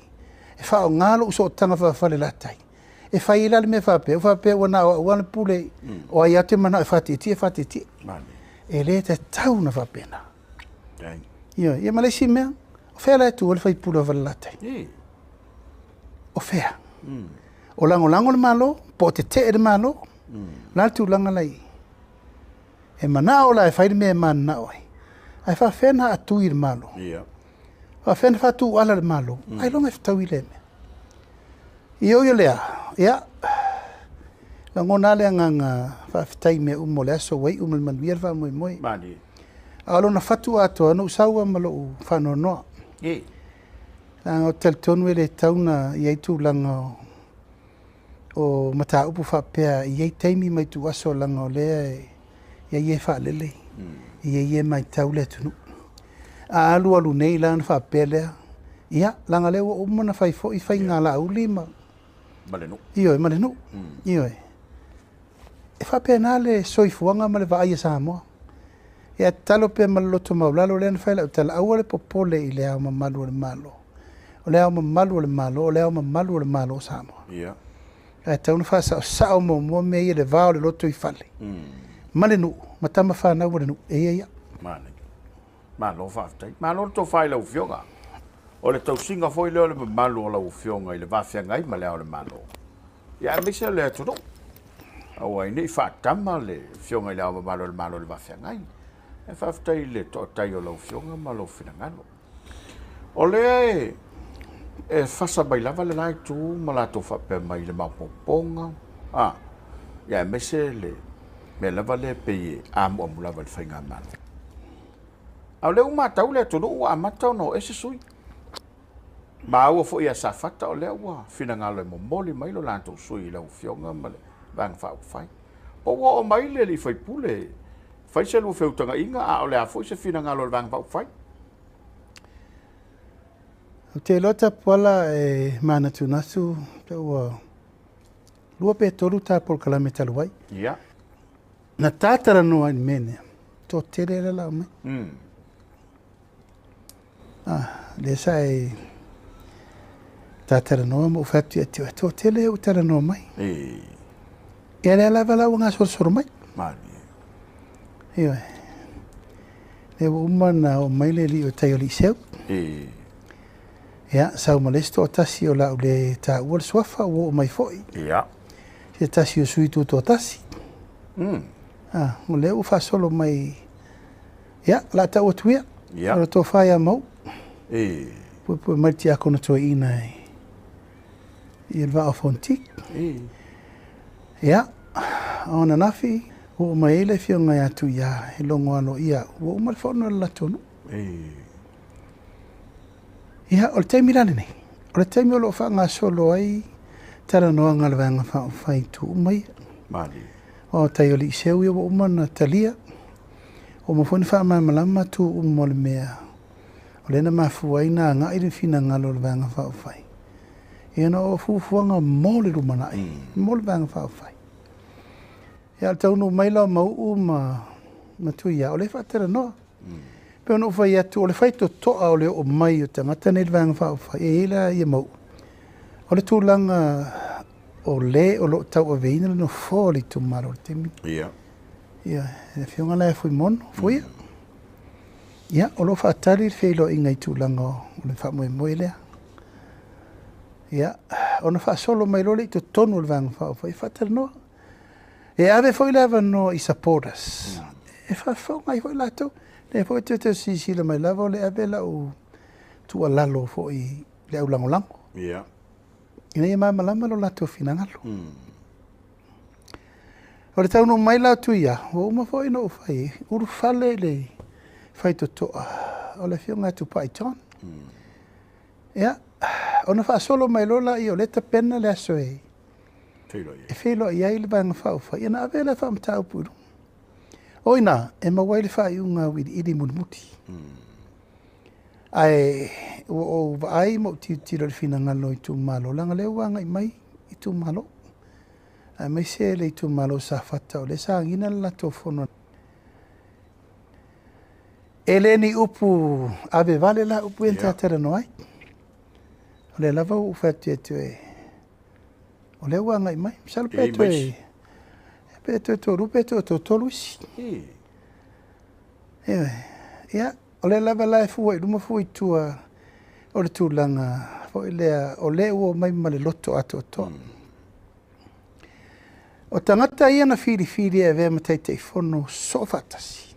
S2: e faaaoga lou sootaga faafalelatai, e fai ai la le mea faapea, ua faapea ua na o au lava na pule, o ai lava ou te manao e fatiatia, fatiatia.
S1: Malie.
S2: E le tatau ona faapena.
S1: Leai.
S2: Ioe, ia ma le isi mea, o fea la e tu ai le sui usufono o Falelatai? O fea? O lagolago le Malo, po o tetee le Malo? O le a le tulaga la i ai? E manao la e fai le mea e mananao ai, ae faapefea ona atui le Malo? Faapefea ona faatuala le Malo? Ailoga e fetaui lea mea. Ia ui o lea, ia, lagona lava le agaga faafetai i mea uma o le aso ua iu ma le manuia le faamoemoe.
S1: Malie.
S2: A o lona fatu atoa, na ou sau lava ma lou faanoanoa. Leaga ou te talitonu e le tatau ona i ai tulaga o mataupu faapea i ai taimi ma ituaso, leaga o lea e i ai e faalele, e i ai e matau le atunuu. A alu alu nei la ona faapea lea, ia, leaga o lea ua uma ona fai foi faiga a Laauli ma
S1: Ma le nuu.
S2: Ioe, ma le nuu. Ioe. E faapena le soifuaga ma le vaai a Samoa. Ia tatalo pea ma le loto maualalo lea na fai lau tala, aua le popole i le Ao Mamalu o le Malo. O le Ao Mamalu o le Malo, o le Ao Mamalu o le Malo o Samoa. Ae tatau ona faasaosao muamua mea ia, le va o le loto i fale ma le nuu, ma tama fanau a le nuu, e ia ia.
S1: Manaia. Malo faafetai. Malo le tofa i lau Afioga. O le tausiga foi lea o le mamalu o lau Afioga i le va feagai ma le Ao o le Malo. Ia aemaise o le atunuu. Aua ai nei faatama le Afioga i le Ao Mamalu o le Malo i le va feagai. E faafetai i le toatai o lau Afioga ma lou finagalo. O lea e fasa mai lava le la itu ma latou faapea mai i le maopoopoga, ia aemaise le mea lava lea pei e amuamu lava i le faigamalo. A o lea ua matau le atunuu ua amata ona o ese sui. Maua foi ia Safata o lea ua finagalo e momoli mai lo latou sui i lau Afioga ma le Vaega Faaupufai. Po ua oo mai le alii faipule fai se lua feutagaiga, a o le a foi se finagalo o le Vaega Faaupufai?
S2: Ou te iloa Tapuala e manatunatu pe ua 2 pe 3 ta polokalame talu ai. Na tatalanoa i le mea lea, toatele la lau mai. Lea sa e tatalanoa ma ou fai atu ia te oe, toatele e ua talanoa mai. Ia lea lava la ua gasolosolo mai.
S1: Malie.
S2: Ioe. Lea ua uma ona oo mai le alii o tai o Liiseu. Ia, sau ma le isi toatasi o lau le taua le suafa ua oo mai foi. Se tasi o sui tutoatasi. O lea ua faasolo mai, ia, o le a tau atu ia. O le tofa ia Mau. Puepue mai le tiakono toeaina i le Vaa o Fonoti. Ia, o ananafi, ua oo mai ai le afioga ia Tuia e logo aloaia au, ua uma le fono a le latou nuu. Ia, o le taimi la lenei, o le taimi o lo o faagasolo ai talanoaga a le Vaega Faaupufai i itu uma ia.
S1: Malie.
S2: O tai o Liiseu ia ua uma ona talia, ua uma foi ona faamalamalama tu uma o le mea, o lea na mafua ai na agai le finagalo o le Vaega Faaupufai. Ia na o fuafuaga mo le lumanai, mo le Vaega Faaupufai. Ia, o le taunuu mai la o Mauu ma Tuia, o lea e faatalanoa. Pe ona ou fai atu, o le faitotoa o le oo mai o tagata nei i le Vaega Faaupufai, e i ai la ia Mauu. O le tulaga o le o lo o tauaveina le nofoa o le itumalo o le taimi. Ia, le afioga la ia Fuimono, Fuia. Ia, o lo o faatali le feiloaiga i tulaga o le faamoemoe lea. Ia, ona faasolo mai loa lea i totonu o le Vaega Faaupufai e faatalanoa. E ave foi le avanoa i supporters. E faafofoga ai foi latou. Lea foi te te silasila mai lava o le ave lau tuualalo foi i le au lagolago. Ina ia malamalama lo latou finagalo. O le taunuu mai la o Tuia, ua uma foi ona ou fai, ulufale le faitotoa o le afioga ia Tupai John. Ia, Ona faasolo mai loa lea o lea e tapena le aso e feiloai ai le Vaega Faaupufai, ona ave lea faamataupu i luma. O i ina e maua ai le faaiuga auiliili mulimuli. Ae ua ou vaai ma ou tilotilo i le finagalo o itumalo, leaga o lea ua agai mai itumalo, aemaise le itumalo o Safata, o lea sa agiga le latou fono. E le ni upu ave vale la upu ia na talanoa ai. O lea lava ua ou fai atu e, o lea ua agai mai. Masalo pe toe pe toe toalua pe toe toatolu isi. Ia, o lea lava la e fua i luma fua i tua o le tulaga foi lea, o lea ua omai ma le loto atoatoa. O tagata ia na filifili e avea ma Taitaifono soofaatasi.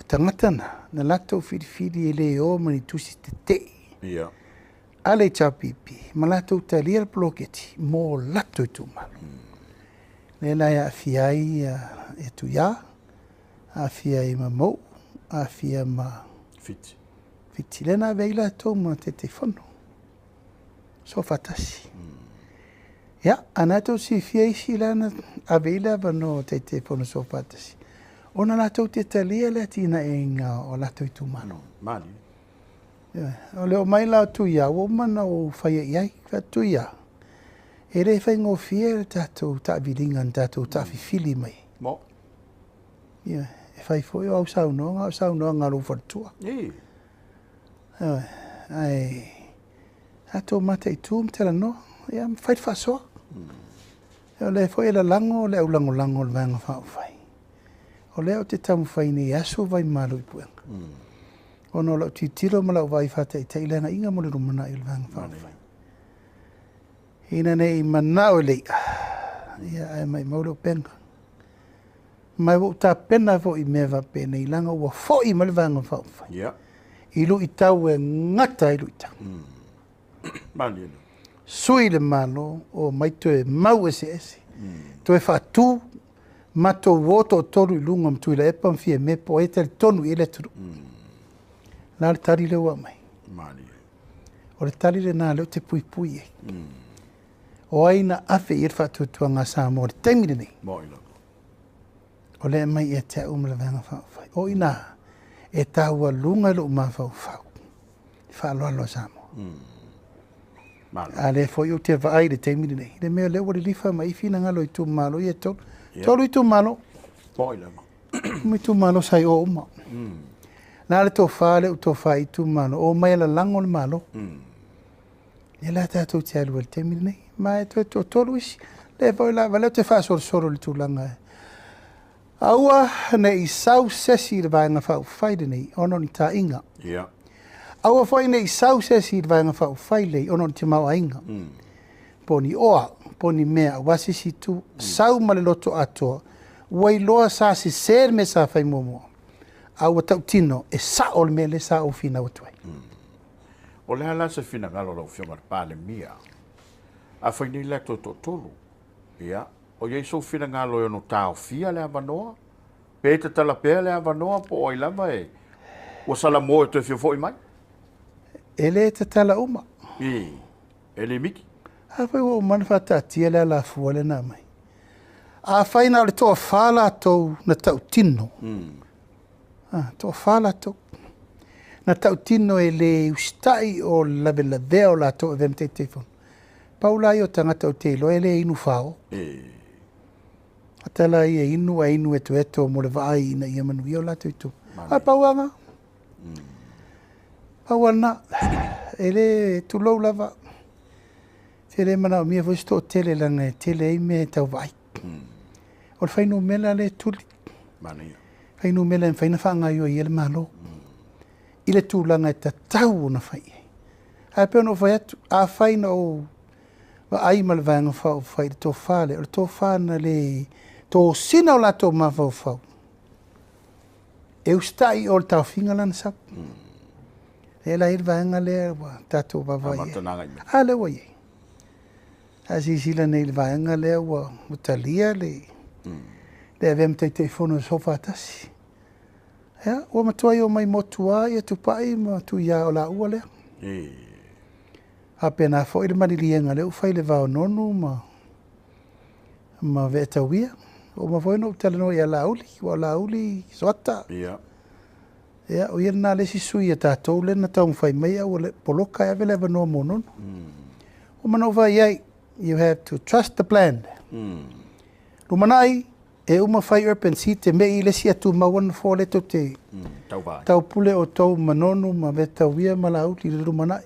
S2: O tagata na, na latou filifili e le o ma ni tusi tetee a le HRPP, ma latou talia le poloketi mo latou itumalo. Lea la e aafia ai e Tuia, aafia ai ma Mou, aafia ma
S1: Fiti.
S2: Fiti. Lea na ave ai latou ma Taitaifono soofaatasi. Ia, a na tou silafia isi la na ave i le avanoa o Taitaifono soofaatasi, ona latou te talia le atinaeina o latou itumalo.
S1: Mali.
S2: O le omai la o Tuia, ua uma ona ou faia i ai. Fai atu, Tuia, e le faigofie le tatou taaviliga na tatou taafifili mai.
S1: Mo.
S2: Ia, e fai foi o au saunoaga, o saunoaga a lou faletua. Ae tatou mataitu ma talanoa, ia, ma fai le faasoa. O lea foi e lalago le aulagolago o le Vaega Faaupufai. O lea ou te taumafai nei e asu vai malu i puega. Ona o lau tilotilo ma lau vaai faataitai i le agaiga mo le lumanai o le Vaega Faaupufai. Ina ne i manao i le i'a, ia, ae maumau le upega. Ma ua ou tapena foi i mea faapenei, leaga ua foi mai le Vaega Faaupufai i luitau e gata ai luitau.
S1: Mali.
S2: Sui le Malo, o mai toe mau eseese, toe faatu, matou o toatolu i luga ma Tuilaepa ma Fiame po o ai e talitonu i ai le atunuu. La le tali lea ua aumai.
S1: Mali.
S2: O le tali lena lea ou te puipui ai. O ai na ave i ai le faatuatuaga a Samoa i le taimi lenei?
S1: Mo i lava.
S2: O lea e aumai ia te au ma le Vaega Faaupufai. O i ina e taualuga i lou mafaufau le faaaloalo a Samoa.
S1: Malo.
S2: A lea foi ou te vaai i le taimi lenei, le mea lea ua lilifa mai i finagalo o itumalo ia e tolu. Tolu itumalo.
S1: Mo i lava.
S2: Uma itumalo sa i o uma. Na le tofa lea ua tofa i itumalo, o mai e lalago le Malo. Ia la tatou te alu ai i le taimi lenei. Ma e toe toatolu isi. Lea foi lava lea ou te faasolosolo i le tulaga e. Aua ne i sau sesi i le Vaega Faaupufai lenei ona o ni taaiga. Aua foi ne i sau sesi i le Vaega Faaupufai lenei ona o ni tamaoaiga. Po o ni oa, po o ni mea, aua se isi itu. Sau ma le loto atoa, ua iloa sa sese le mea sa fai muamua, a ua tautino e sao le mea lea sa ou finau atu ai.
S1: O le a la se finagalo o lau Afioga i le Palemia? A fai nei la toe toatolu, ia, o i ai sou finagalo e ono taofia le avanoa, pe tatala pea le avanoa po o ai lava e ua salamo e toe fia foi mai?
S2: E le tatala uma.
S1: E le miki.
S2: A foi ua uma ona faataatia le alafua lea na aumai. A fai na o le toafa latou na tautino, toafa latou na tautino e le usitai o le lavelavea o latou e avea ma Taitaifono. Pau la ia o tagata ou te iloa e le inu fao. Atala ia inu a inu etoeto mo le vaai ina ia manuia o latou itu. A pau aga. Pau ana e le tulou lava. Te le manaomia foi se toatele leaga e tele ai mea e tau vaai. O le fuainumera lea e tuli.
S1: Manaia.
S2: Fuainumera e mafai ona faagaoioi ai le Malo i le tulaga e tatau ona fai ai. Ae pei ona ou fai atu, a fai na ou vaai ma le Vaega Faaupufai i le tofa lea, o le tofa na le tosina o latou mafaufau, e usitai o le taofiga lana sau. Lea la i le vaega lea ua tatou vaavaai ai.
S1: Amata ona agai mai.
S2: A lea ua i ai. A silasila nei i le vaega lea ua talia le avea ma Taitaifono e soofaatasi. Ia, ua matuai o mai motu lava ia Tupai ma Tuia o laua lea. Faapena foi le maliliega lea ua fai i le va o Nonu ma ma Ve'atauia. Ua uma foi ona ou talanoa ia Laauli, aua o Laauli Soata.
S1: Ia.
S2: Ia, o ia lena le isi sui a tatou lea na taumafai mai ae ua le poloka e ave le avanoa mo Nonu. Ua uma ona ou fai i ai, you have to trust the plan. Lumanai, e uma fai urban seat e me'i i le isi a tumau lava le nofoa lea tou te taupule outou ma Nonu ma Ve'atauia ma Laauli i le lumanai.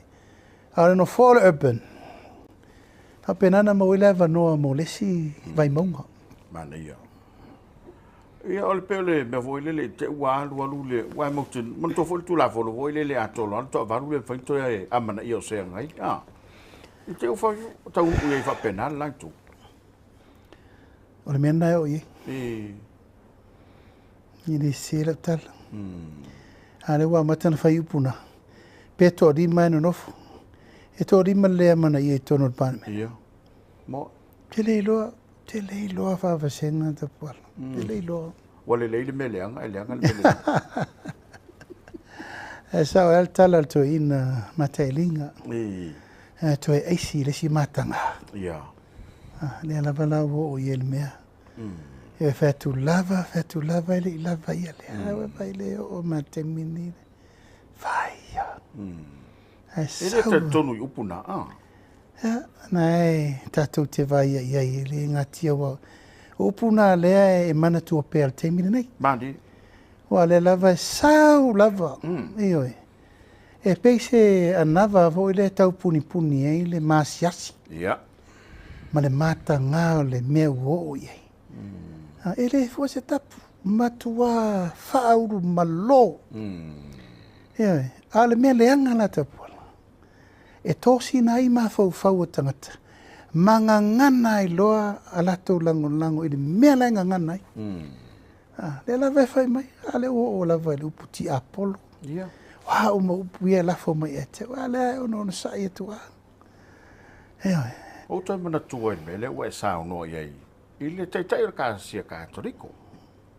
S2: A o le nofoa o le urban, faapena ona maua ai le avanoa mo le isi Vaimauga.
S1: Manaia. Ia, o le pei o le mea foi lele i te i ua alu alu le, aua e matou te manatua foi le Tulafono foi lele a toa loa le toavalu le mafai ona toe amanaia o se agai. A, i te i ua taunuu i ai faapena le la itu.
S2: O le mea lena e oo i ai. E le sese lau tala. A o lea ua amata ona fai upu na, pe toalima e nonofo. E toalima le le amanaia i totonu o le Palemene.
S1: Ia. Mo.
S2: Te le iloa, te le iloa faavasega Tapuala. Te le iloa.
S1: Ua lelei le mea leaga, e leaga le mea lelei.
S2: Ae sao ai le tala a le toeaina Matailiga. E toe aisi i le isi mataga.
S1: Ia.
S2: Lea lava la ua oo i ai le mea. E fai atu lava, fai atu lava, e le i lava ia lea. Ae ua fai le oo ma le taimi lenei. Fai ia. Ae
S1: E le
S2: sau.
S1: talitonu i upu na, a?
S2: Ia, na e tatou te vaai i ai, e le gatia ua. O upu na lea e manatua pea i le taimi lenei.
S1: Mani.
S2: Ua lea lava e sau lava. Ioe. E pei se anava foi lea e tau punipuni ai le masiasi.
S1: Ia.
S2: Ma le mataga o le mea ua oo i ai. E le fua se tapu, matua faaulu malo. Ioe. A o le mea leaga la Tapuala, e tosina ai mafaufau o tagata, ma gagana ai loa a latou lagolago i le mea la e gagana ai. Lea lava e fai mai, a lea ua oo lava i le upu tiapolo.
S1: Ia.
S2: Ua uma upu ia e lafo mai ia te au, a lea e ono onosai atu lava. Ioe.
S1: Ua ou toe manatua i le mea lea ua e saunoa i ai i le taitai o le Ekalesia Katoliko.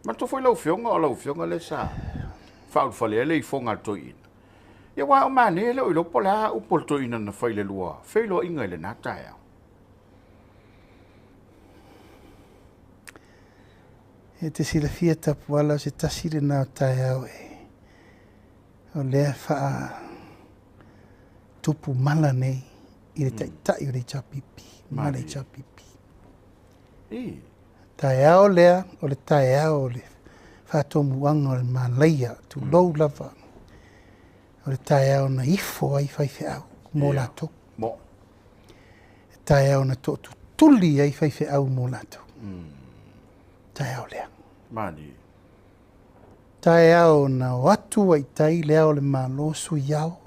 S1: Manatua foi lau Afioga, o lau Afioga lea sa faaulufale ai le ifoga a le toeaina. Ia, aua o manaia e le o iloa po o le a upu a le toeaina na fai i le lua feiloaiga i lena taeao.
S2: E te silafia Tapuala o se tasi lena o taeao e o lea faa tupu mala nei i le taitai o le HRPP ma le HRPP. Taeao lea o le taeao o le faatomuaga o le malaia, tulou lava, o le taeao na ifo ai faifeau mo latou.
S1: Mo.
S2: E taeao na tootutuli ai faifeau mo latou. Taeao lea.
S1: Mani.
S2: Taeao na o atu ai tai le ao o le Malo sui ao.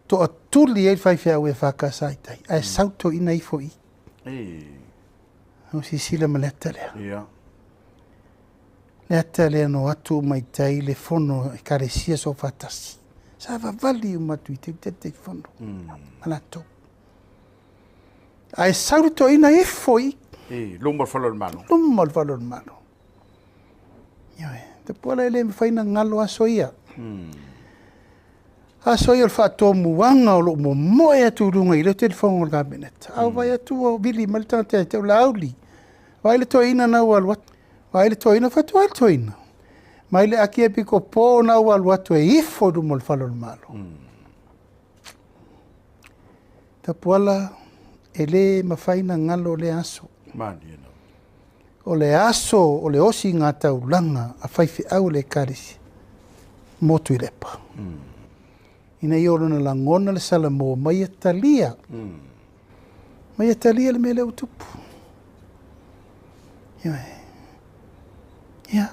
S2: Toatuli ai le faifeau e whakasa i tai. Ae sauto ina ifo i. O sisila ma le ata lea.
S1: Ia.
S2: Le ata lea no atu mai tai le fono ekalesia sofatasi. Sa vavali uma atu i te te te fono. Ma latou. Ae sauto ina ifo i.
S1: Luma o le fale o le Malo.
S2: Luma o le fale o le Malo. Ioe, te puala e le mafai na galo aso ia. Aso ia o le faatomuaga o lou momoe atu i luga i le telefono o le Kapeneta. A vai atu ua vili mai le tagata ia te au Laauli. Vaai le toeaina na ua alu atu. Vaai le toeaina, fai atu ai le toeaina. Mai le aki e piko po na ua alu atu e ifo i luma o le fale o le Malo. Tapuala e le mafai na galo lea aso.
S1: Mani na.
S2: O le aso o le osi ngā taulaga a faifeau o le ekalesia mo Tuilaepa. Ina ia o lona lagona le salamo mai ia talia. Mai ia talia le mea lea ua tupu. Ioe. Ia,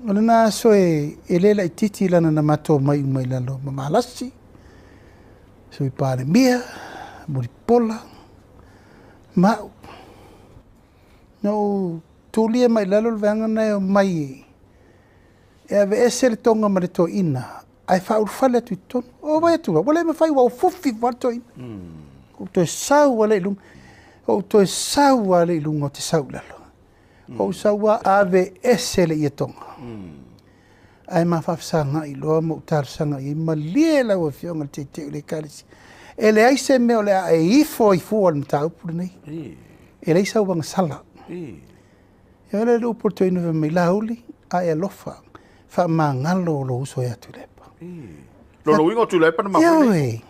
S2: o lena aso e le laitiiti lana na matou mai uma i lalo ma Malasi, Sui Palemia, Mulipola, ma au. Na ou tulia mai lalo le vaega na e o mai e aveese le toga ma le toeaina, ae faaulufale atu i totonu. O vai atu, ua le mafai ua ufufi fua le toeaina. Ou toe sau ale i luga. Ou toe sau ale i luga o te sau i lalo. Ou sau a aveese le ia toga. Ae mafaafesagai loa ma ou talosaga i ai, malie lau Afioga i le Taitai o le Ekalesia. E leai se mea o le a e ifo ai fua i le mataupu lenei. E leai sau agasala. E ole le upu a le toeaina fai mai, Laauli, a e alofa, faamagalo lou uso ia Tuilaepa.
S1: Lona uiga o Tuilaepa na mafua ai.
S2: Ioe.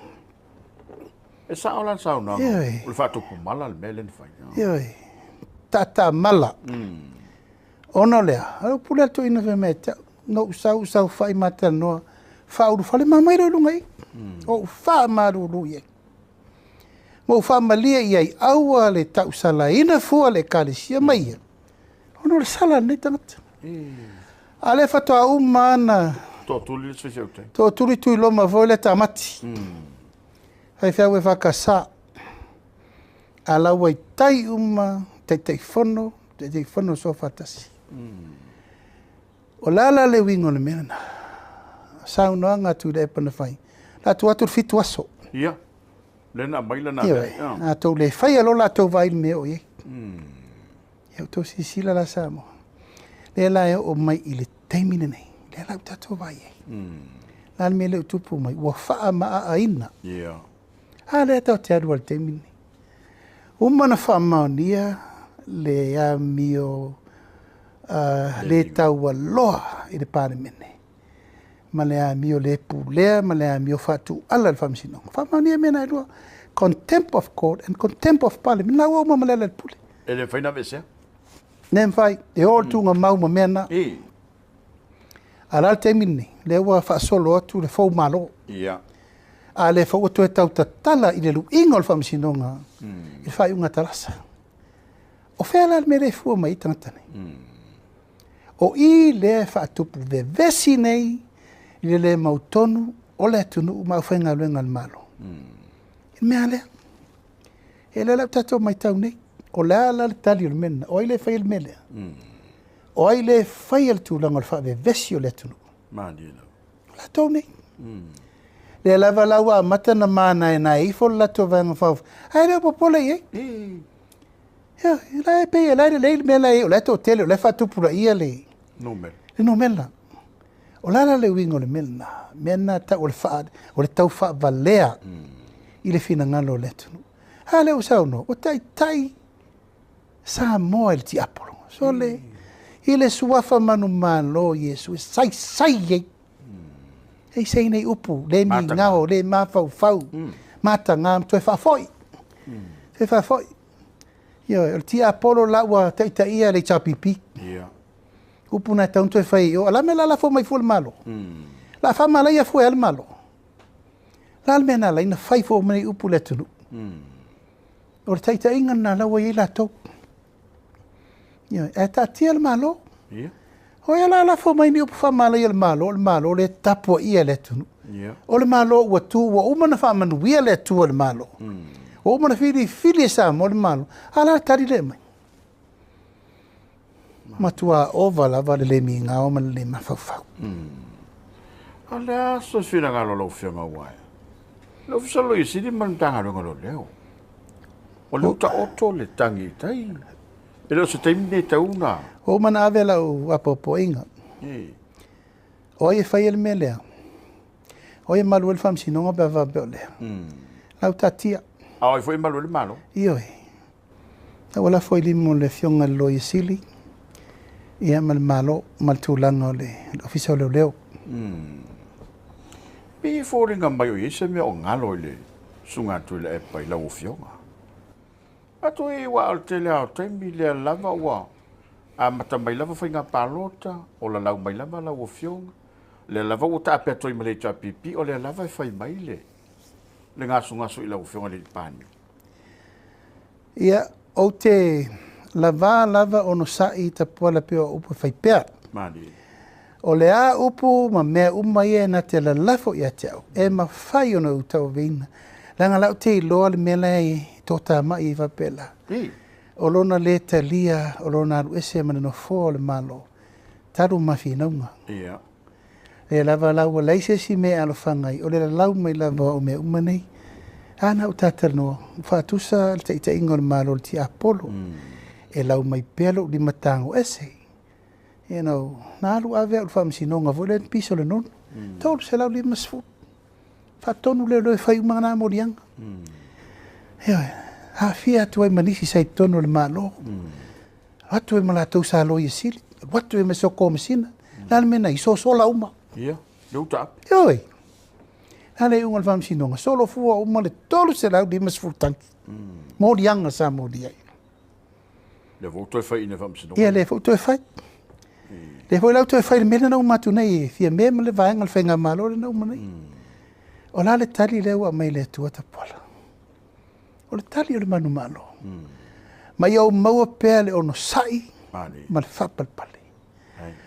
S1: E sao la le saunoaga.
S2: Ioe.
S1: O le faatupu mala le mea lea na fai.
S2: Ioe. Taatamala. Ona o lea, o le upu lea a le toeaina fai mai ia te au, na ou sau saofai ma talanoa, faaulufale ma aumai loa i luga i i. Ou faamalulu i ai. Ma ou faamalie i ai, aua le tausalaina fua le Ekalesia ma ia, ona o le sala a lenei tagata. A o lea faatoa uma lava na
S1: Tootuli le isi faifeau.
S2: Tootuli Tuiloma foi lea tamati. Faifeau EFKS. A la ua i tai uma Taitaifono, Taitaifono o Soofaatasi. O le a la le uiga o le mea lena? Saunoaga a Tuilaepa na fai, o le a tuu atu le 7 aso.
S1: Ia, lea na aumai lana
S2: Ioe, a tou le faia loa la tou vaai i le mea o i ai. Ia outou silasila la Samoa, lea la e oo mai i le taimi lenei, lea la ua tatou vaai ai. La le mea lea ua tupu mai, ua faamaaaina. A lea tatou te alu ai i le taimi lenei. Uma ona faamaonia le amio le taualoa i le Palemene, ma le amio le pulea ma le amio faatuala i le Faamasinoga. Faamaonia mea na e lua, contempt of court and contempt of parliament. La ua uma ma le ala i le pule.
S1: E le mafai ona aveesea?
S2: Le mafai, e o le tuugamau ma mea na. A la le taimi lenei, lea ua faasolo atu le fou malo. A lea foi ua toe tautatala i le luiga o le Faamasinoga i le faaiuga a Talasa. O fea la le mea lea e fua mai ai tagata nei? O i lea e faatupu vevesi nei i le le mautonu o le atunuu ma aufaigaluega a le Malo. I le mea lea. E lea la ua tatou matau nei. O le a la le tali o le mea lena? O ai le faia le mea lea? O ai le faia le tulaga o le faavevesi o le atunuu? O latou nei. Lea lava la ua amata na manaenae ifo le latou vaega faaupufai. Ae le o popole i ai. Ia, la e pei e la e lelei le mea la e i ai, o la e toatele, o la e faatupulaia le
S1: numera.
S2: Le numera. O la la le uiga o le mea lena. Mea lena tau o le o le tau faavalea i le finagalo o le atunuu. A lea ua saunoa, ua taitai Samoa i le tiapolo. Sole, i le suafa manumalo o Iesu e saisai ai. E sei nei upu, le migao, le mafaufau, mataga, toe faafoi. Toe faafoi. Ioe, o le tiapolo la ua taitaia le HRPP. Upu na tau toe fai o, ala me la lafo mai fua le Malo. La faamalaia fua e le Malo. La le mea na lai na fai fua mai upu le atunuu. O le taitaiga na la ua i ai latou. Ioe, ae taatia le Malo. O ia la lafo mai ni upu faamalaia le Malo, o le Malo le tapuaia le atunuu. O le Malo ua tu, ua uma na faamanuia le Atua i le Malo. Ua uma na filifili e Samoa le Malo. A la tali le mai. Matua ova lava le le migao ma le le mafaufau.
S1: A le aso se finagalo o lau Afioga ua e. Le Ofisa o le Loia Sili ma le Matagaluega o Leoleo. O lea ua taoto le tagi i tai. E le o se taimi lenei e tau na.
S2: Ua uma na ave lau apoapoaiga. O ai e faia le mea lea? O ai e malu ai le Faamasinoga pe a faapea o lea? Lau taatia.
S1: A o ai foi e malu ai le Malo?
S2: Ioe. La ua lafo i lima o le Afioga i le Loia Sili, ia ma le Malo ma le tulaga o le Ofisa o Leoleo.
S1: Pei e foliga mai o i ai se mea o galo i le susuga a Tuilaepa i lau Afioga. Atu i ua o le tele lava o taimi lea lava ua amata mai lava faiga palota, o lalau mai lava lau Afioga, lea lava ua taape atu ai ma le HRPP, o lea lava e fai mai le gasogaso i lau Afioga i le Palemia.
S2: Ia, ou te lava lava onosai tapuala pea o upu e fai pea. O le a upu ma mea uma ia na te lalafo ia te au, e mafai ona ou tauaveina. Leaga la ou te iloa le mea la e tōtāmai i faapela. O lona le talia, o lona alu ese ma le nofoa o le Malo, talu mafinauga. Le lava la ua leai se isi mea e alofaga ai, o le lalau mai lava o mea uma nei. A na ou tātalanoa, faatusa le taitaiga o le Malo i le tiapolo. E lau mai pea lou limatago ese. You know, na alu ave au i le Faamasinoga foi lea piso le nonu. 350. Faatonu lea e fai uma na moliaga. Ioe, aafia atu ai ma nisi sa i totonu o le Malo. Alu atu ai ma latou sa Loia Sili, alu atu ai ma se Komesina. O le a le mea na i ai? Sosola uma.
S1: Ia, le uta api.
S2: Ioe. A le iuga o le faamasinoga, solofua uma le 350 tagi. Moliaga sa molia ai.
S1: Lea foi ua toe fai i le faamasinoga.
S2: Ia, lea foi ua toe fai. Lea foi la ua toe fai i le mea lea na uma atu nei, e Fiame ma le vaega o le Faigamalo lea na uma nei. O le a le tali lea ua aumai e le Atua Tapuala? O le tali o le manumalo. Ma ia ou maua pea le onosai ma le faapalepale.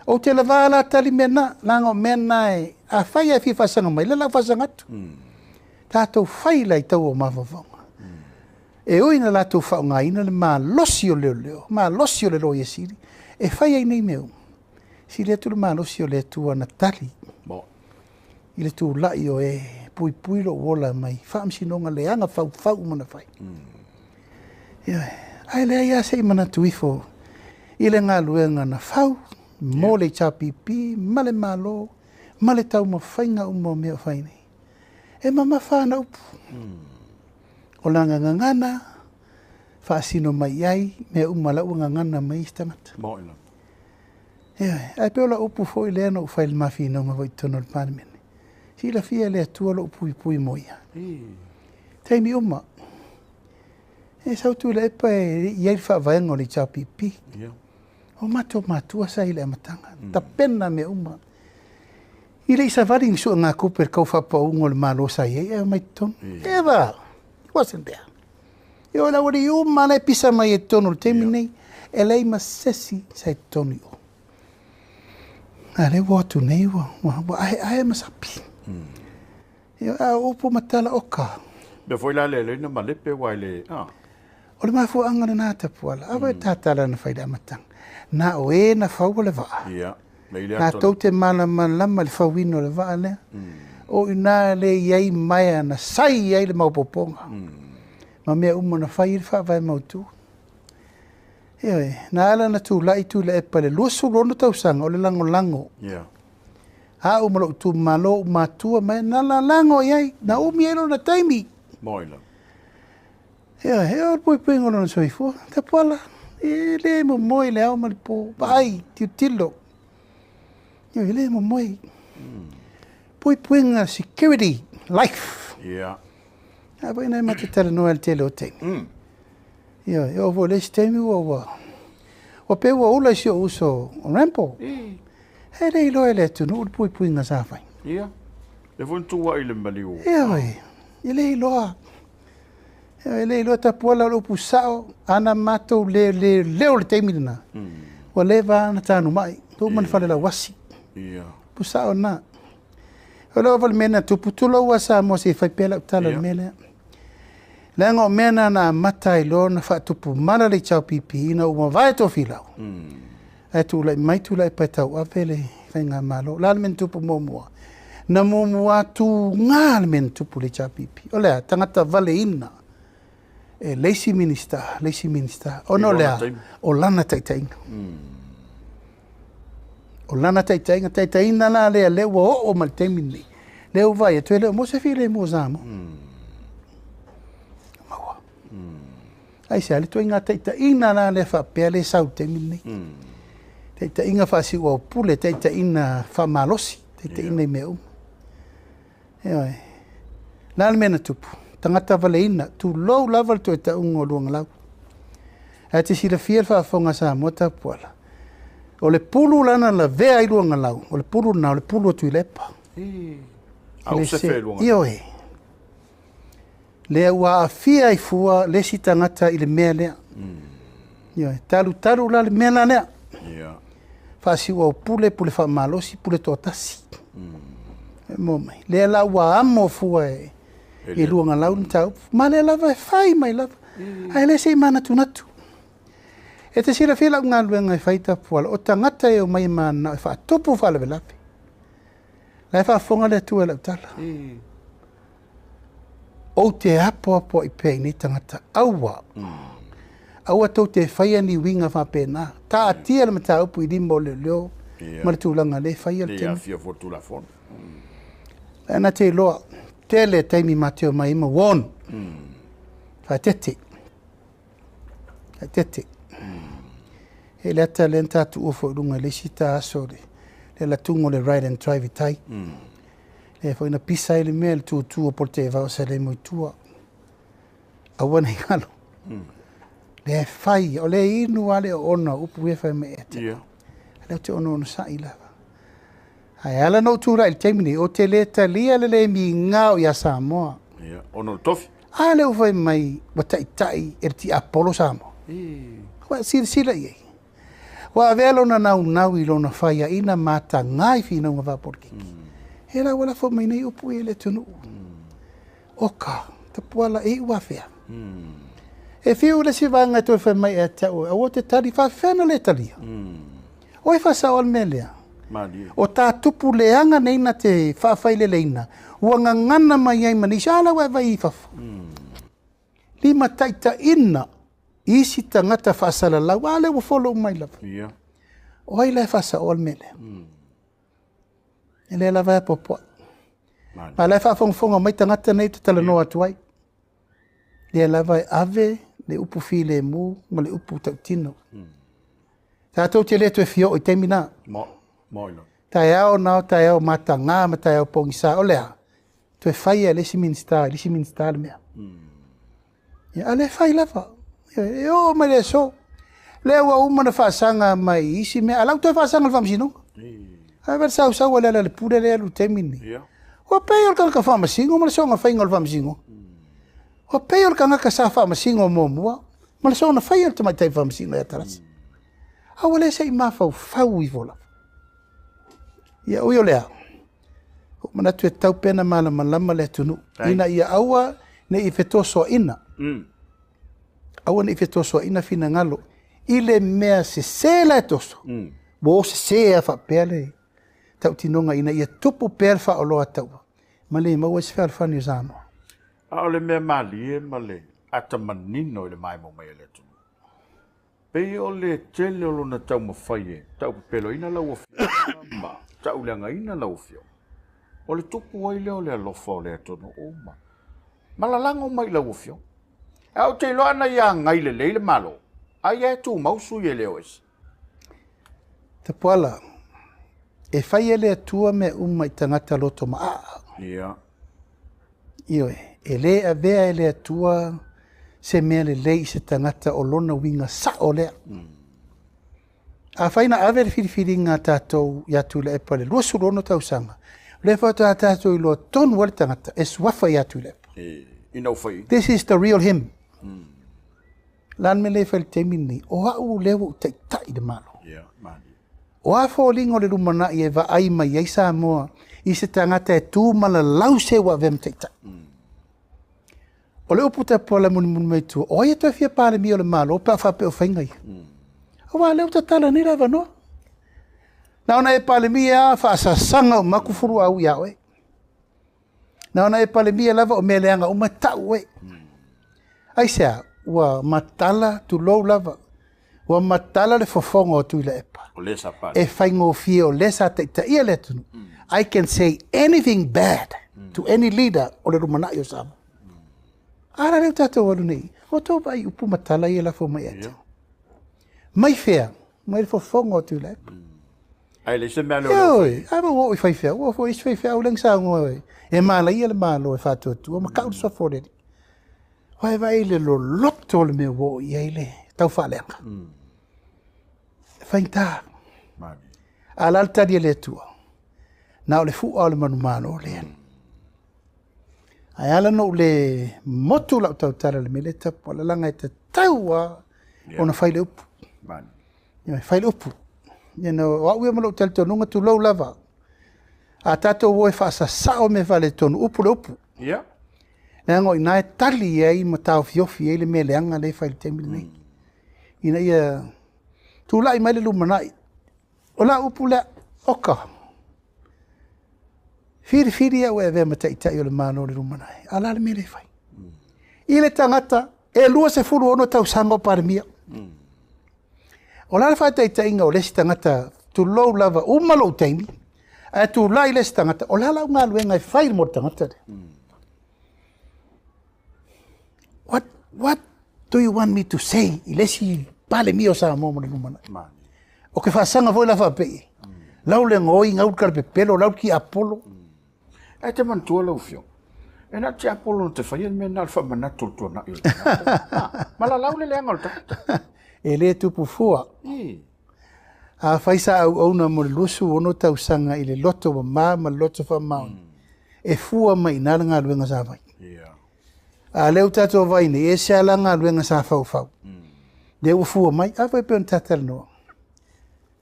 S2: Ou te lava la tali mea na, leaga o mea na e, afai e fia faasaga mai, lea la faasaga atu. Tatou fai la i tau o mafaufauga. E ui na latou faaaogaina le malosi o leoleo, malosi o le Loia Sili, e fai ai nei mea uma. Sili atu le malosi o le Atua na tali i le tulai o e puipui lou ola mai faamasinoga leaga faufau uma na fai. Ioe, ae leai lava se i manatu ifo i le galuega na fau mo le HRPP ma le Malo ma le taumafaiga uma o mea o fai nei. E mamafa ana upu. O lana gagana, faasino mai i ai mea uma la ua gagana mai isi tagata. Ioe, ae pei o lau upu foi lea na ou fai i le ma finauga foi i totonu o le Palemene. Silafia e le Atua lou puipui mo ia. Taimi uma. E sau Tuilaepa e i ai le faavaega o le HRPP. O matou matua sa i le amataga. Tapena mea uma. I le i savali ni suegatupe i le tau faapauga o le Malo sa i ai, ae omai totonu. Ever! He wasn't there. E o le aualii uma la e pisa mai i totonu o le taimi nei, e leai ma se isi sa i totonu i o. A lea ua o atu nei ua aeae ma sapi. A o upu ma tala oka.
S1: Mea foi la lea e na malepe wa le a.
S2: O le mafuaanga lena Tapuala. Awa e tatala na fai le amataga. Na o e na faua le vaa.
S1: Ia.
S2: Latou te malamalama le fauina o le vaa lea. O ina le i ai maea na sai ai le maopoopoga. Ma mea uma na fai i le faavae mautu. Ioe, na ala na tulai Tuilaepa le 26 tausaga o le lagolago. Au ma lou itumalo ou matua mai na lalago i ai, na umi ai lona taimi. Ioe, e o le puipuiga o lona soifua. Tapuala, e le momoe le ao ma le po. Vaai, tilotilo. Ioe, e le momoe. Puipuiga security, life. A foi na e mate talanoa i le tele o taimi. Ioe, e oo foi i le isi taimi ua ua pei ua ula i si ou uso o Rambo. E le iloa e le atunuu le puipuiga sa fai.
S1: Ia, lea foi na tuuai i le maliu.
S2: Ioe, e le iloa. E le iloa Tapuala o le upu sao, ana matou le leo i le taimi lena, ua leva ona tanumai, tuu ma le fale lauasi. Upu sao lena. O le ova le mea na tupu, tulou a Samoa se i fai pea lau tala i le mea lea. Leaga o mea na na amata ai loa ona faatupu mala le HRPP ina ua mavae Tofilau. Ae tulai mai Tuilaepa e tauave le faigamalo. O le a le mea na tupu muamua? Na muamua tuga le mea na tupu i le HRPP. O le a? Tagata valeina e le isi Minisita, le isi Minisita. Ona o le a? O lana taitaiga. O lana taitaiga, taitaiga la lea, lea ua oo mai le taimi lenei. Lea ua vaai atu, e le o maua se filemu o Samoa. Maua. Aisea, le ituaiga taitaiga la lea faapea lea e sau i le taimi lenei. Taitaiga faasiuaupule, taitaiga faamalosi, taitaiga i mea uma. Ioe. O le a le mea na tupu? Tagata valeina, tulou lava le toe tauga o Luagalau. Ae te silafia le faafofoga a Samoa Tapuala, o le pulu lana lavea ai Luagalau, o le pulu lena, o le pulu a Tuilaepa. Ioe. Lea ua aafia ai fua le isi tagata i le mea lea. Ioe, talutalu la le mea la lea. Faasiuaupule, pule faamalosi, pule toatasi. E mo mai. Lea la ua amo fua e i Luagalau le mataupu. Ma lea lava e fai mai lava. Ae le se i manatunatu. E te silafia lau galuega e fai Tapuala, o tagata e omai e mananao e faatupu faalavelave. La e faafofoga le Atua i lau tala. Ou te apoapoai pea i nei tagata, aua, aua tou te faia ni uiga faapena. Taatia le mataupu i lima o leoleo ma le tulaga lea e faia le taimi.
S1: Le aafia foi le Tulafono.
S2: Na te iloa, tele taimi ma te omai ma warn. Faaeteete. Faaeteete. E le ata lea na ta tuua foi i luga i le isi ta aso le alu atu o le ride and drive i tai. Lea foi na pisa ai le mea le tutu o Polataivao o Salemo i tua. Aua ne i galo. Lea e fai, o le inu lava le oona o upu ia fai mai ia te au. Lea ou te onosai lava. Ae ala ona ou tulai i le taimi nei, ou te le talia le le migao ia Samoa.
S1: Ia, ona o le tofi.
S2: A lea ua fai mai ua taitai e le tiapolo Samoa. Ua silasila i ai. Ua avea lona naunau i lona faiaina mataga i finauga faapolokiki. E la ua lafo mai nei upu ia i le atunuu. Oka, Tapuala e iu afea. E fiu le isi vaega e toe fai mai ia te au, aua te tali faafefea ona le talia. O e faasao le mea lea.
S1: Malie.
S2: O ta tupu leaga nei na te faafaileleina, ua gagana mai ai ma nisi, a la ua e vai i fafo. Lima taitaiina isi tagata faasalalau, a lea ua follow mai lava. O ai la e faasaoa le mea lea? E lea lava e apoapoai.
S1: Malie.
S2: Ma la e faafogafoga mai tagata nei te talanoa atu ai. Lea lava e ave le upu filemu ma le upu tautino. Tatou te le toe fia oo i taimi na.
S1: Mo, mo ilo.
S2: Taeao na o taeao mataga ma taeao pogisa o lea. Toe fai e le isi Minisita, le isi Minisita le mea. Ia, a le fai lava. E oo mai le aso. Lea ua uma na faasaga mai isi mea, a la ua toe faasaga i le faamasinoga. Ae vai le sausau a le ala le pule lea alu i le taimi lenei. Ua pei o le tagata faamasino ma le soona faiga o le faamasinoga. Ua pei o le tagata sa faamasino muamua ma le soona faia o le tamaitai faamasino ia Tarasa. A ua le se i mafaufau ifo lava. Ia ui o lea, ua manatu e tatau pea ona malamalama le atunuu, ina ia aua ne i fetosoaina. Aua ne i fetosoaina finagalo i le mea sese la e toso. Ua o sese a faapea le tautinoga ina ia tupu pea le faaoloa taua ma le maua ai se fealofani o Samoa.
S1: A o le mea malie ma le ata manino i le maemo mai o le atunuu. Pei o le tele o lona taumafai e taupepeloina lau afioga ma tauleagaina lau afioga. O le tupu ai lea o le alofa o le atunuu ma malalago mai lau afioga. A ou te iloa ana ia agai lelei le Malo, ai e tumau sui e le o ese.
S2: Tapuala, e fai e le Atua mea uma i tagata loto maa. Ioe, e le avea e le Atua se mea lelei i se tagata o lona uiga sao lea. Afai na ave le filifiliga a tatou ia Tuilaepa i le 26 tausaga, o lea faatoa tatou iloa tonu ai le tagata e suafa ia Tuilaepa.
S1: E, ina ua fai.
S2: This is the real him. La le mea lea e fai i le taimi lenei, o au lea ua ou taitai le Malo.
S1: Ia, malie.
S2: O a foliga o le lumanai e vaai mai ai Samoa i se tagata e tu ma lalau se ua avea ma taitai. O le upu Tapuala mulimuli mai tua, o ai e toe fia Palemia o le Malo pe a faapea o faiga ia. Aua lea ua tatala nei le avanoa. Na ona e Palemia a faasasaga uma atu fuluau ia oe. Na ona e Palemia lava o mea leaga uma e tau oe. Aisea, ua matala, tulou lava, ua matala le fofoga o Tuilaepa.
S1: O le sa pale.
S2: E faigofie o lea sa taitaia le atunuu. I can say anything bad to any leader o le lumanai o Samoa. A la lea ua tatou alu nei, o tou vaai i upu matala ia e lafo mai ia te au. Mai fea, mai le fofoga o Tuilaepa.
S1: Ai le se mea lea o lea.
S2: Oi, a ua oo i faifeau, ua foi isi faifeau lea na saunoa e, e malaia le Malo e faatuatua ma tau le suafa o le Alii. Ua e vaai i le loloto o le mea ua oo i ai le taufaaleaga. E faigata.
S1: Malie.
S2: A la le tali a le Atua, na o le fua o le manumalo lea. Ae ala ona ou le motu lau tautala i le mea lea Tapuala, leaga e tatau lava ona fai le upu.
S1: Malie.
S2: Ia, fai le upu. Ia, no, o au ia ma lou talitonuga, tulou lava. A tatou o e faasasao mea faaletonu, upu le upu. Leaga o i ina e tali ai ma taofiofi ai le mea leaga lea e fai i le taimi lenei. Ina ia tulai mai le lumanai. O lau upu lea, oka. Filifili au e avea ma taitai o le Malo o le lumanai. A la le mea lea e fai. I le tagata, e 26 tausaga o Palemia. O la le faataitaiga o le isi tagata, tulou lava, uma lou taimi, ae tulai le isi tagata, o la lau galuega e fai mo le tagata lea. What do you want me to say i le isi Palemia o Samoa mo le lumanai? O ke faasaga foi la faapei. Lau le goi, gau le kalepepelo, lau le tiapolo.
S1: Ae te manatua lau Afioga, e na o le tiapolo na te faia le mea lena o le faamanatu o le tuanai o le tagata. Ma lalau le leaga o le tagata.
S2: E le tupu fua. Afai sa auauna mo le 26 tausaga i le loto mama ma le loto faamaoni, e fua mai i ina le galuega sa fai. A lea ua tatou vaai nei, e ese lava la galuega sa faufau. Lea ua fua mai. A foi e pei ona ta talanoa.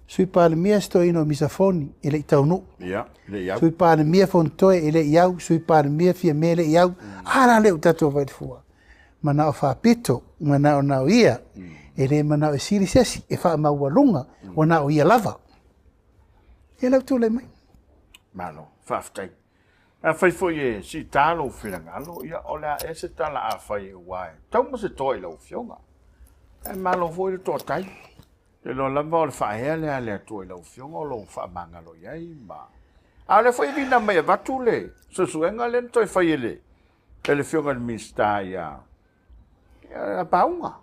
S2: Sui Palemia si toeaina o Misafoni e le i taunuu. Sui Palemia Fonotoe e le i au. Sui Palemia Fiame e le i au. A la lea ua tatou vaai i le fua. Manao faapito, manao na o ia. E le manao e sili se isi, e faamaualuga, ua na o ia lava. Ia lea ua tulai mai.
S1: Malo, faafetai. Afai foi e siita lou finagalo, ia o le a ea se tala afai aua e tau ma se toa i lau Afioga. Ae malo foi le toatai. Te iloa lava o le faaea lea a le Atua i lau Afioga o lou faamagalo i ai ma... A o lea foi e vina mai avatu le suesuega lea na toe fai e le e le Afioga i le Minisita ia ia Pauga.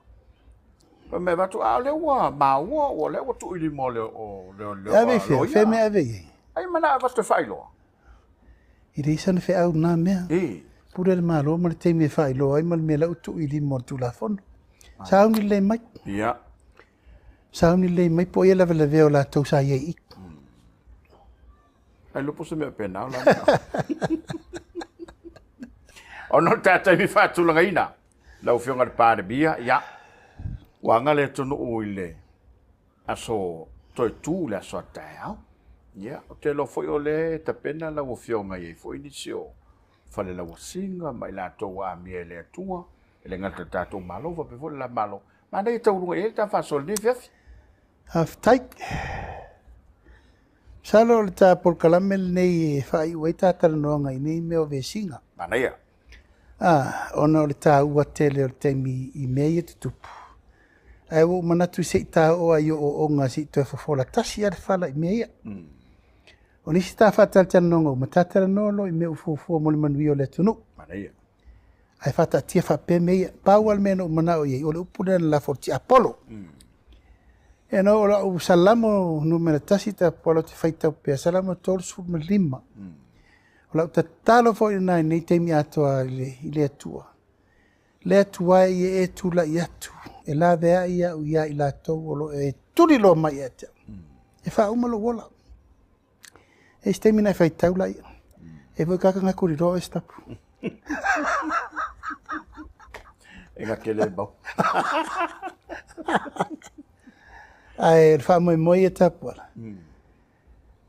S1: Fai mai avatu, a o lea ua maua, o lea ua tuu i lima o le o le
S2: o Ave i fea, fea mea ave i ai?
S1: Ai mana avatu e faailoa.
S2: E leai sana feau i lena mea. Pule le Malo ma le taimi e faailoa ai ma le mea la ua tuu i lima o le Tulafono. Sauni lelei mai. Sauni lelei mai po o ai e lavelavea o latou sa i ai i i.
S1: Ai lopo se mea pena o la. Ona o le ta taimi faatulagaina, lau Afioga i le Palemia, ia, ua aga le atunuu i le aso toe tu le aso a taeao. Ia, ou te iloa foi o lea e tapena lau Afioga e i ai foi nisi o falelauasiga ma i latou ua amia e le Atua, e le gata i le tatou Malo, faapea foi le la Malo. Manaia e taualuga i ai le ta faasoa i lenei afiafi.
S2: Faafetai. Masalo o le ta polokalame lenei e faaiu ai ta talanoaga i nei mea o vesiga.
S1: Manaia.
S2: Ona o le taua tele o le taimi i mea ia tutupu. Ae ua ou manatu se i ta oo lava i ooooga se i toe fofola tasi lava le fala i mea ia. O nisi ta faatalatalanoaga uma, ta talanoa loa i mea ua fuafua mo le manuia o le atunuu.
S1: Manaia.
S2: Ae faataatia faapea mea ia. Pau lava le mea na ou manao i ai, o le upu lea na lafo i le tiapolo. Ia na o lau Salamo numera 1 tapuala ou te faitau pea, Salamo 35. O lau tatalo foi lena i lenei taimi atoa i le Atua. Le Atua e ia e tulai atu, e laveai au ia i latou o lo o e tuliloa mai ia te au. E faauma lou ola. E se taimi na e faitau laia. E foi kaka nga kuri roa e stapu.
S1: E nga kele mau.
S2: Ae o le faamoemoe ia tapuala.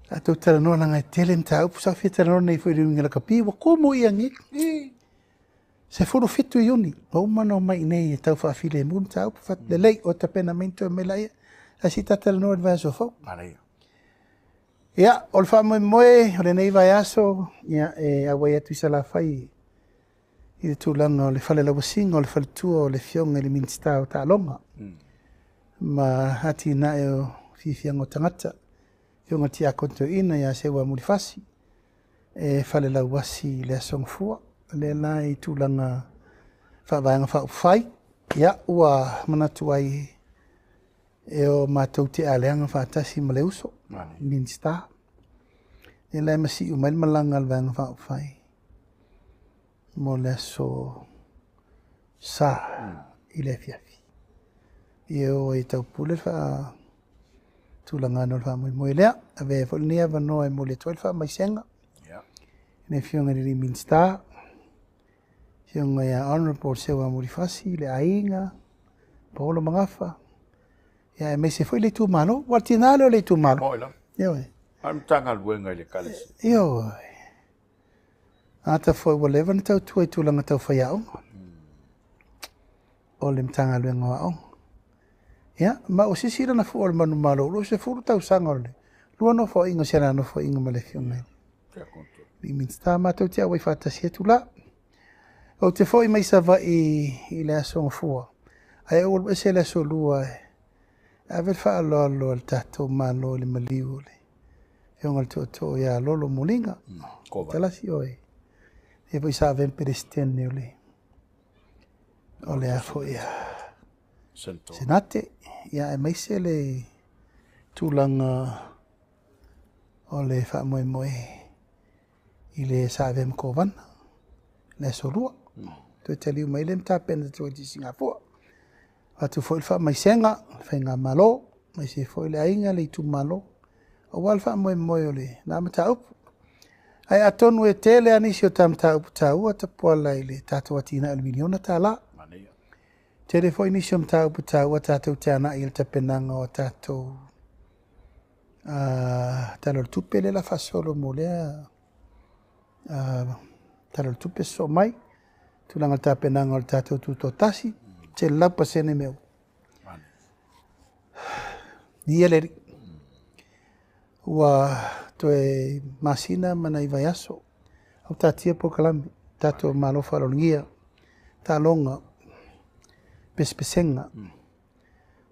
S2: Tatou talanoa leaga e tele mataupu sa fia talanoa nei foi i le uiga lakapi ua kumu ia nei. 17 Iuni, ua uma ona omai i inei e tau faafilemu le mataupu, fai atu, lelei, o tapena mai ni toe mai laia, ae se i ta talanoa i le vaiaso fou.
S1: Manaia.
S2: Ia, o le faamoemoe o lenei vaiaso, ia, e auai atu i Salafai i le tulaga o le falelauasiga o le faletua o le Afioga i le Minisita o Taaloga ma atinae o fiafiaga o tagata, Afioga i le Tiakono Toeaina ia Seua Mulifasi, e falelauasi i le Aso Gafua. Lea la i tulaga faavaega faaupufai, ia, ua manatu ai e o matou te aleaga faatasi ma le uso, Minisita. Ia la e masiu mai le malaga a le Vaega Faaupufai mo le aso Sa i le afiafi. Ia o ai e taupule le faatulagana o le faamoemoe lea. Avea ai foi lenei avanoa e momoli atu ai le faamaisega i le Afioga i le Minisita, Afioga ia Honourable Seua Mulifasi, le aiga, Paolo Magafa, ia aemaise foi le itumalo. Ua tiga lea o le itumalo.
S1: Moi lava.
S2: Ioe.
S1: A o le Matagaluega i le Ekalesia.
S2: Ioe. Ata foi ua leva ona tautua i tulaga tau faiaoga. O le Matagaluega o Aoga. Ia, ma ua sisi lana fua o le manumalo, 20 tausaga o le lua nofoaiga o si ana nofoaiga ma le Afioga i le Minisita. Matou te auai faatasi atu la. Ou te foi mai Savaii i le Aso Gafua, ae ou alu ese le Aso Lua e ave le faaaloalo a le tatou Malo i le maliu o le Afioga i le Tootoo ia Lolo Moliga. Talasi oe. E foi sa avea ma Peresetene o le O le a foi a Senate, ia aemaise le tulaga o le faamoemoe i le sa avea ma Kovana le aso Lua. Toe taliu mai lea ma tapena atu ai i Sisigafua. Avatu foi le faamaisega i le faigamalo, aemaise foi le aiga, le itumalo, aua le faamoemoe o lena mataupu. Ae atonu e tele lava nisi o ta mataupu taua Tapuala i le tatou atinae o le miliona tala. Tele foi nisi o mataupu taua tatou te agai i le tapenaga o tatou Tala o le Tupe lea o le a faasolo mo lea Tala o le Tupe sosoo mai, tulaga o le tapenaga o le tatou Tutoatasi, 100% mea uma. Ia le Alii, ua toe masina ma nai vaiaso, au taatia polokalame, tatou malo faaaloalogia, taaloga, pesepesega,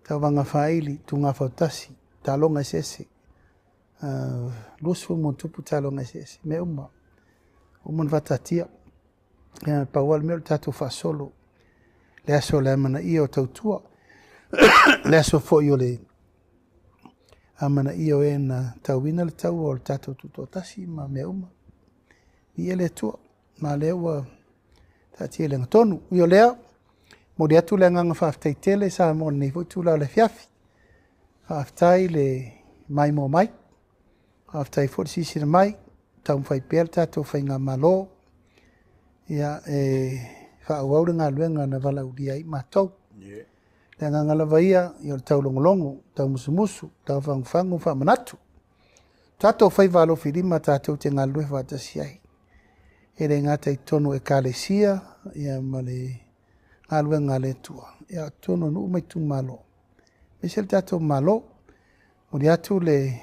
S2: tauvaga faaili, tugafautasi, taaloga eseese, 20+ taaloga eseese, mea uma, uma ona faataatia. Ia, pau lava le mea o le tatou faasolo, le aso o le amanaia o tautua, le aso foi o le amanaia o e na tauina le taua o le tatou Tutoatasi ma mea uma. Viia le Atua, ma o lea ua taatia i le agatonu. Ui o lea, momoli atu le agaga faafetai tele Samoa i lenei foi itula o le afiafi. Faafetai le maimoa mai, faafetai foi le silasila mai, taumafai pea le tatou faigamalo ia e faaauau le galuega na valaaulia ai matou. Le agaga lava ia, ia o le taulogologo, taumusumusu, taufagufagu ma faamanatu. Tatou faiva alofilima tatou te galulue faatasi ai. E le gata i totonu o Ekalesia ia ma le galuega a le Atua, ia o totonu o nuu ma itumalo, aemaise le tatou Malo. Momoli atu le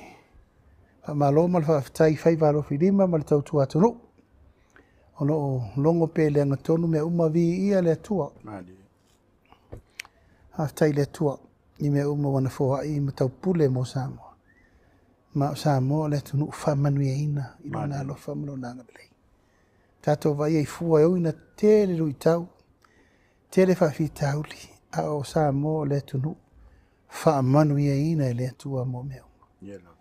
S2: faamalo ma le faafetai i faiva alofilima ma le tautua atunuu. O lo o logo pea i le agatonu mea uma, viia le Atua. Faafetai i le Atua i mea uma ua na foai ma taupule mo Samoa. Ma o Samoa o le atunuu faamanuiaina i lona alofa ma lona agalelei. Tatou vaaia i fua e ui ina tele luitau, tele faafitauli, a o Samoa o le atunuu faamanuiaina e le Atua mo mea uma.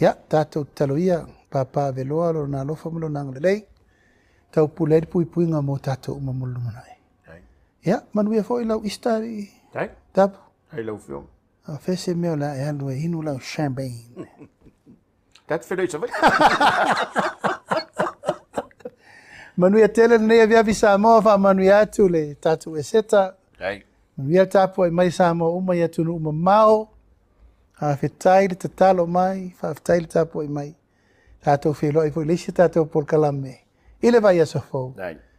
S2: Ia, tatou tatalo ia, Papa Aveloa lona alofa ma lona agalelei, taupule ai le puipuiga mo tatou uma mo le lumanai. Ia, manuia foi lau Easter i Tapu.
S1: Hai lau Afioga.
S2: A fea se mea o le a e alu e inu lau champagne.
S1: Ta te feiloai i Savaii.
S2: Manuia tele lenei aviavi Samoa, faamanuia atu le tatou Eseta. Manuia le tapuai mai Samoa uma i atunuu mamao. Faafetai le tatalo mai, faafetai le tapuai mai. Tatou feiloai foi i le isi tatou polokalame i le vaiaso fou.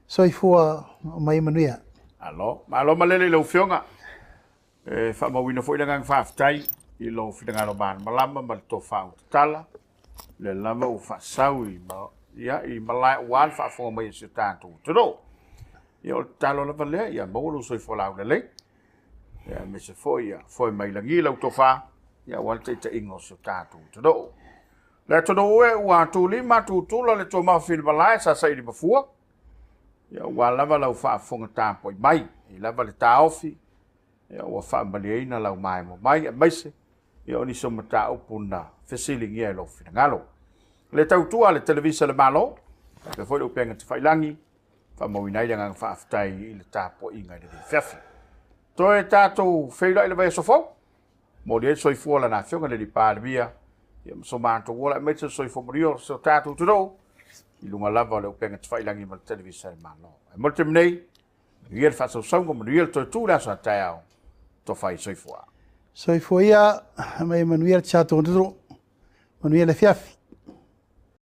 S2: Soifua ma ia manuia.
S1: Malo, malo malele i lau Afioga. E faamauina foi le agaga faafetai i lou finagalo malamalama ma le tofa utatala. Le lava ua faasau i ma, ia, i malae aua le faafofoga mai a si o tatou atunuu. Ia, o le tatalo lava lea, ia maua lou soifua laulelei. Ia, aemaise foi ia foe mai lagi lau tofa, ia aua le taitaiga o si o tatou atunuu. Le atunuu e ua tulima tutula le tuamaofi i le malae sa saili mafua, ia ua lava lau faafofoga tapuai mai, i lava le taofi, ia ua faamalieina lau maemo mai, aemaise ia o nisi o mataupu na fesiligia e lou finagalo. Le tautua a le Televisa le Malo, faapea foi le upega tafailagi, faamauina ai le agaga faafetai i le tapuaiga i lenei afiafi. Toe tatou feiloai le vaiaso fou, momoli ai le soifua o lana Afioga i le Alii Palemia, ia ma so matou ola, aemaise le soifua manuia o si o tatou atunuu, i luga lava o le upega tafailagi ma le Televisa le Malo. Ae mo le taimi nei, manuia le faasausauga, manuia le toe tu i le aso a taeao, tofa i soifua.
S2: Soifua ia, ma ia manuia le tatou atunuu, manuia le afiafi.